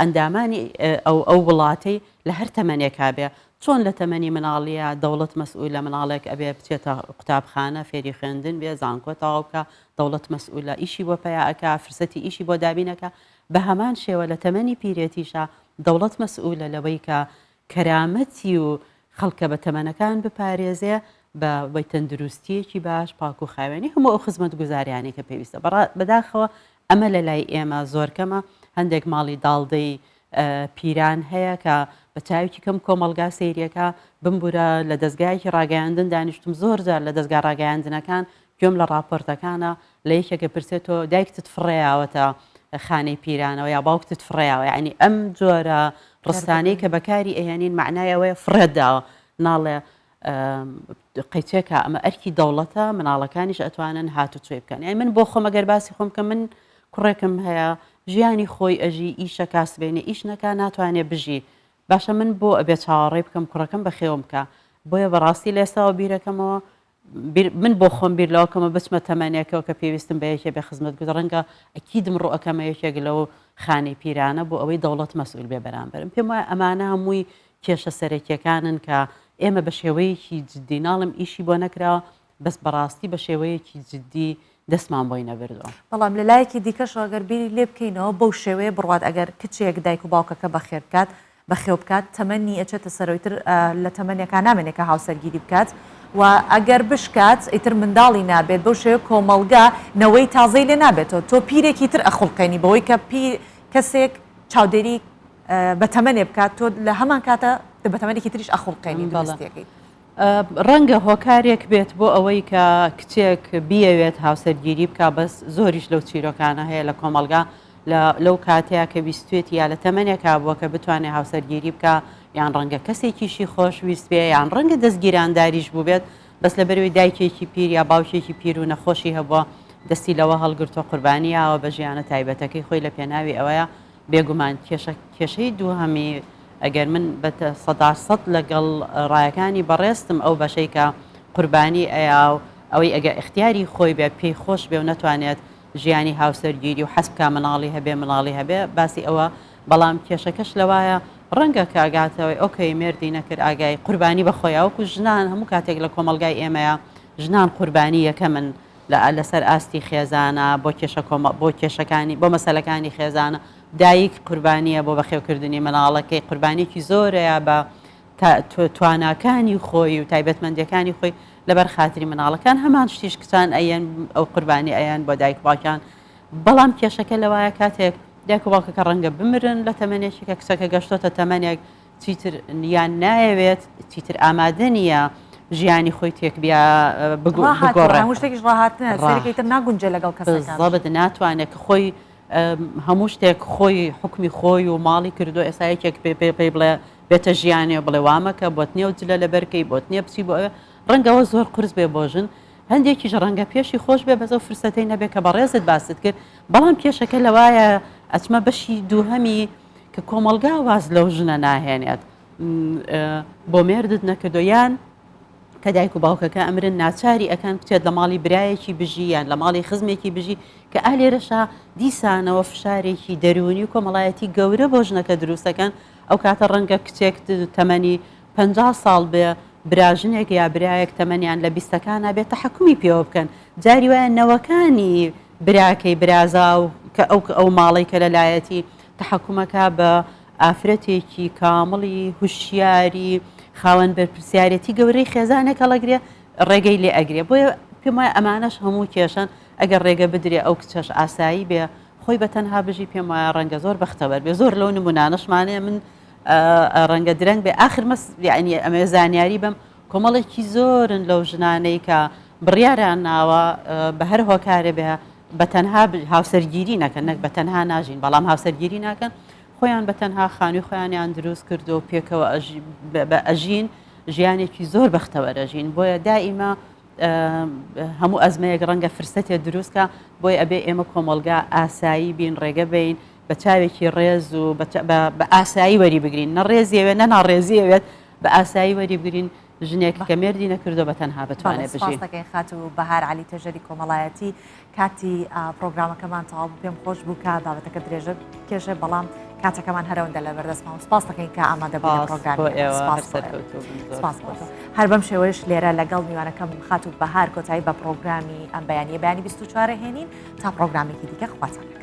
ئەندامانی ئەو ئەو وڵاتەی لە هەر تەمەنێکا بێ چۆن لە تەمەنی مناڵیە دەوڵەت مەسئولە مناڵێک ئەبێ بچێتە قوتابخانە فێری خوێندن بێ زانکۆ تەواو بکا دەوڵەت مەسئولە ئیشی بۆ پەیا ئەکا فرسەتی ئیشی بۆ دابین ئەکا بە هەمان شێوە لە تەمەنی پیرێتیشا دەوڵەت مەسئولە لەوەی کە کەرامەتی و خەڵکە بە تەمەنەکان بپارێزێ بە بە تەندروستیەکی باش پاک و خاوێنی هەموو ئەو خزمەتگوزاریانەی کە پێویستە بەڕا بەداخەوە ئەمە لە لای ئێمە زۆر کەمە هەندێک ماڵی داڵدەی پیران هەیە کە بە چاوێکی کەم کۆمەڵگا سەیریەکە بمبورە لە دەستگایەکی ڕاگەیاندن دانیشتم زۆر جار لە دەستگا ڕاگەیاندنەکان گوێم لە ڕاپۆرتەکانە لە یەکێک ئەپرسێ تۆ دایکتت فڕێیاوەتە خانەی پیرانەوە یا باوکتت فڕێیاوە یعنی ئەم جۆرە ڕستانەی کە بەکاری ئەهێنین معنای ئەوەیە فڕێت داوە ناڵێ قەیچێکە ئەمە ئەرکی دەوڵەتە مناڵەکانیش ئەتوانن هاتوچۆی بکەن یانی من بۆ خۆم ئەگەر باسی خۆم کە من کوڕێکم هەیە ژیانی خۆی ئەژی ئیشە کاسبێنێ ئیش نەکا ناتوانێ بژی باشە من بۆ ئەبێ چاوەڕێ بکەم کوڕەکەم بەخێوم بکە بۆیە بەڕاستی لە ئێستاوە بیرەکەمەوە من بۆ خۆم بیر لەوە کەمە بچمە تەمەنێکەوە کە پێویستم بە یەکێ بێ خزمەت گوت ڕەنگە ئەکیدم ڕوو ئەکەمە یەکێک لەو خانەی پیرانە بۆ ئەوەی دەوڵەت مەسئول بێ بەرامبەرم پێم وایە ئەمانە هەمووی کێشە سەرەکیەکانن کە ئێمە بە شێوەیەکی جدی ناڵم ئیشی بۆ نەکراوە بەس بەڕاستی بە شێوەیەکی جدی دەستمان بۆی نەبردووە. بەڵام لە لایەکی دیکەشەوە گەر بیری لێ بکەینەوە بەو شێوەیە بڕوات ئەگەر کچێک دایک و باوکەکە بەخێر بکات بەخێو بکات تەمەنی ئەچێتە سەرەوە ئیتر لە تەمەنێکا نامێنێ کە هاوسەرگیری بکات و ئەگەر بشکات ئیتر منداڵی نابێت بەو شێوەیە کۆمەڵگا نەوەی تازەی لێ نابێتەوە تۆ پیرێکی تر ئەخوڵقێنی بەوەی کە پیر کەسێک چاودێری بە تەمەنێ بکات تۆ لە هەمان کاتە بە تەمەنێکی تریش ئەخوڵقێنی دروستیەکەی. ڕەنگە هۆکارێک بێت بۆ ئەوەی کە کچێک بیەوێت هاوسەرگیری بکا بەس زۆریش لەو چیرۆکانە هەیە لە کۆمەڵگا لە لەو کاتەیە کە ویستوێتی یا لە تەمەنێکا بووە کە بتوانێت هاوسەرگیری بکا یان ڕەنگە کەسێکیشی خۆش ویست بێ یان ڕەنگە دەستگیرانداریش بووبێت بەس لەبەرەوەی دایکێکی پیر یا باوکێکی پیر و نەخۆشی هەبووە دەستی لەوە هەڵگرتووە قوربانی یاوە بە ژیانە تایبەتەکەی خۆی لە پێناوی ئەوەیە بێگومان کێشە کێشەی دووهەمی ئەگەر من بە 100% لەگەڵ ڕایەکانی بەڕێزتم ئەو بەشەی کە قوربانی ئەیا و ئەوەی ئەگە ئیختیاری خۆی بێ پێی خۆش بێ و نەتوانێت ژیانی هاوسەرگیری و حەز بکا مناڵی هەبێ مناڵی هەبێ باسی ئەوە بەڵام کێشەکەش لەوایە ڕەنگە کە ئەگاتەوەی ئۆکەی مێردی نەکرد ئاگای قوربانی بە خۆیا وەکو ژنان هەموو کاتێک لە کۆمەڵگای ئێمەیە ژنان قوربانی یەکەمن لە لەسەر ئاستی خێزانە بۆ کێشە کۆمە بۆ کێشەکانی بۆ مەسەلەکانی خێزانە دایک قوربانیە بۆ بەخێوکردنی مناڵەکەی قوربانیەکی زۆرەیە بە تواناکانی خۆی و تایبەتمەندیەکانی خۆی لەبەر خاتری مناڵەکان هەمان شتیش کچان ئەیەن ئەو قوربانی ئەیەن بۆ دایک باوکیان بەڵام کێشەکە لەوایە کاتێک دایک و باوکەکە ڕەنگە بمرن لە تەمەنێکی کە کچەکە گەشتۆتە تەمەنێک چیتر یان نایەوێت چیتر ئامادە نییە ژیانی خۆی تێک بیا بگۆڕێ هەموو شتێکیش ڕاهاتنە سەرەکەی تر ناگونجێ لەگەڵ کەسەکان بزەبت ناتوانێت کە خۆی هەموو شتێک خۆی حوکمی خۆی و ماڵی کردو ئێستا یەکێک پێ پێ پێی بڵێ بێتە ژیانێ بڵێ وامەکە بۆت نییە و جلە لەبەرکەی بۆت نییە بچی بۆ ئەوێ ڕەنگەوە زۆر قورس بێ بۆ ژن هەندێکیش ڕەنگە پێشی خۆش بێ بەس ئەو فرسەتەی نەبێ کە بەڕێزت باست کرد بەڵام کێشەکە لەوایە ئەچمە بەشی دووهەمی. کە کۆمەڵگا واز لەو ژنە ناهێنێت بۆ مێردت نەکردو یان کە دایک و باوکەکە ئەمرن ناچاری ئەکەن بچێت لە ماڵی برایەکی بژی یان لە ماڵی خزمێکی بژی کە ئا لێرەشا دیسانەوە فشارێکی دەروونی و کۆمەڵایەتی گەورە بۆ ژنەکە دروستەکەن ئەو کاتە ڕەنگە کچێک تەمەنی 50 ساڵ بێ براژنێک یا برایەک تەمەنیان لە بیستەکانا بێت تەحەکومی پێوە بکەن جاری وایە نەوەکانی براکەی برازا و کە ئەو ئەو ماڵەی کە لەلایەتی تەحەکومەکە بە ئافرەتێکی کامڵی هوشیاری خاوەن بەرپرسیارێتی گەورەی خێزانێک هەڵەگرێ ڕێگەی لێ ئەگرێ بۆیە پێم وایە ئەمانەش هەموو کێشەن ئەگەر ڕێگە بدرێ ئەو کچەش ئاسایی بێ خۆی بە تەنها بژی پێم وایە ڕەنگە زۆر بەختەوەر بێ زۆر لەو نمونانەشمانەیە من ڕەنگە درەنگ بێ ئاخر مەس یعنی ئەمەوێ زانیاری بەم کۆمەڵێکی زۆرن لەو ژنانەی کە بڕیاریان ناوە بە هەر هۆکارێ بێ بە تەنها هاوسەرگیری نەکەن نەک بە تەنها ناژین بەڵام هاوسەرگیری ناکەن خۆیان بە تەنها خانووی خۆیانیان دروست کردو و پێکەوە بە ئەژین ژیانێکی زۆر بەختەوەرەژین بۆیە دائیمە هەموو ئەزمەیەک ڕەنگە فرسەتێ دروستکە بۆی ئەبێ ئێمە کۆمەڵگا ئاسایی بین ڕێگە بین بە چاوێکی ڕێز و بە ئاسایی وەری بگرین نە ڕێزی ئەوێت نە ناڕێزی ئەوێت بە ئاسایی وەری بگرین ژنێک کە مێردی نەکردو بە تەنها بتوانێت بژی. سپاس دەکەین خاتوو بەهار عەلی توێژەری کۆمەڵایەتی کاتی پرۆگرامەکەمان تەواو بوو پێم خۆش بوو کە بابەتەکە درێژە بکێشێ بەڵام کاتەکەمان هەرەوەندە لە بەردەستمان و سپاس دەکەین کە ئامادە بوون لە پرۆگرامی ئێمە. سپاس بۆ ئێوە. سپاس بۆ تۆ. هەر بەم شێوەیەش لێرە لەگەڵ میوانەکەم خاتوو بەهار کۆتایی بە پرۆگرامی ئەم بەیانیە بەیانی 24 هێنین تا پرۆگرامێکی دیکە خواتان لەگەڵ.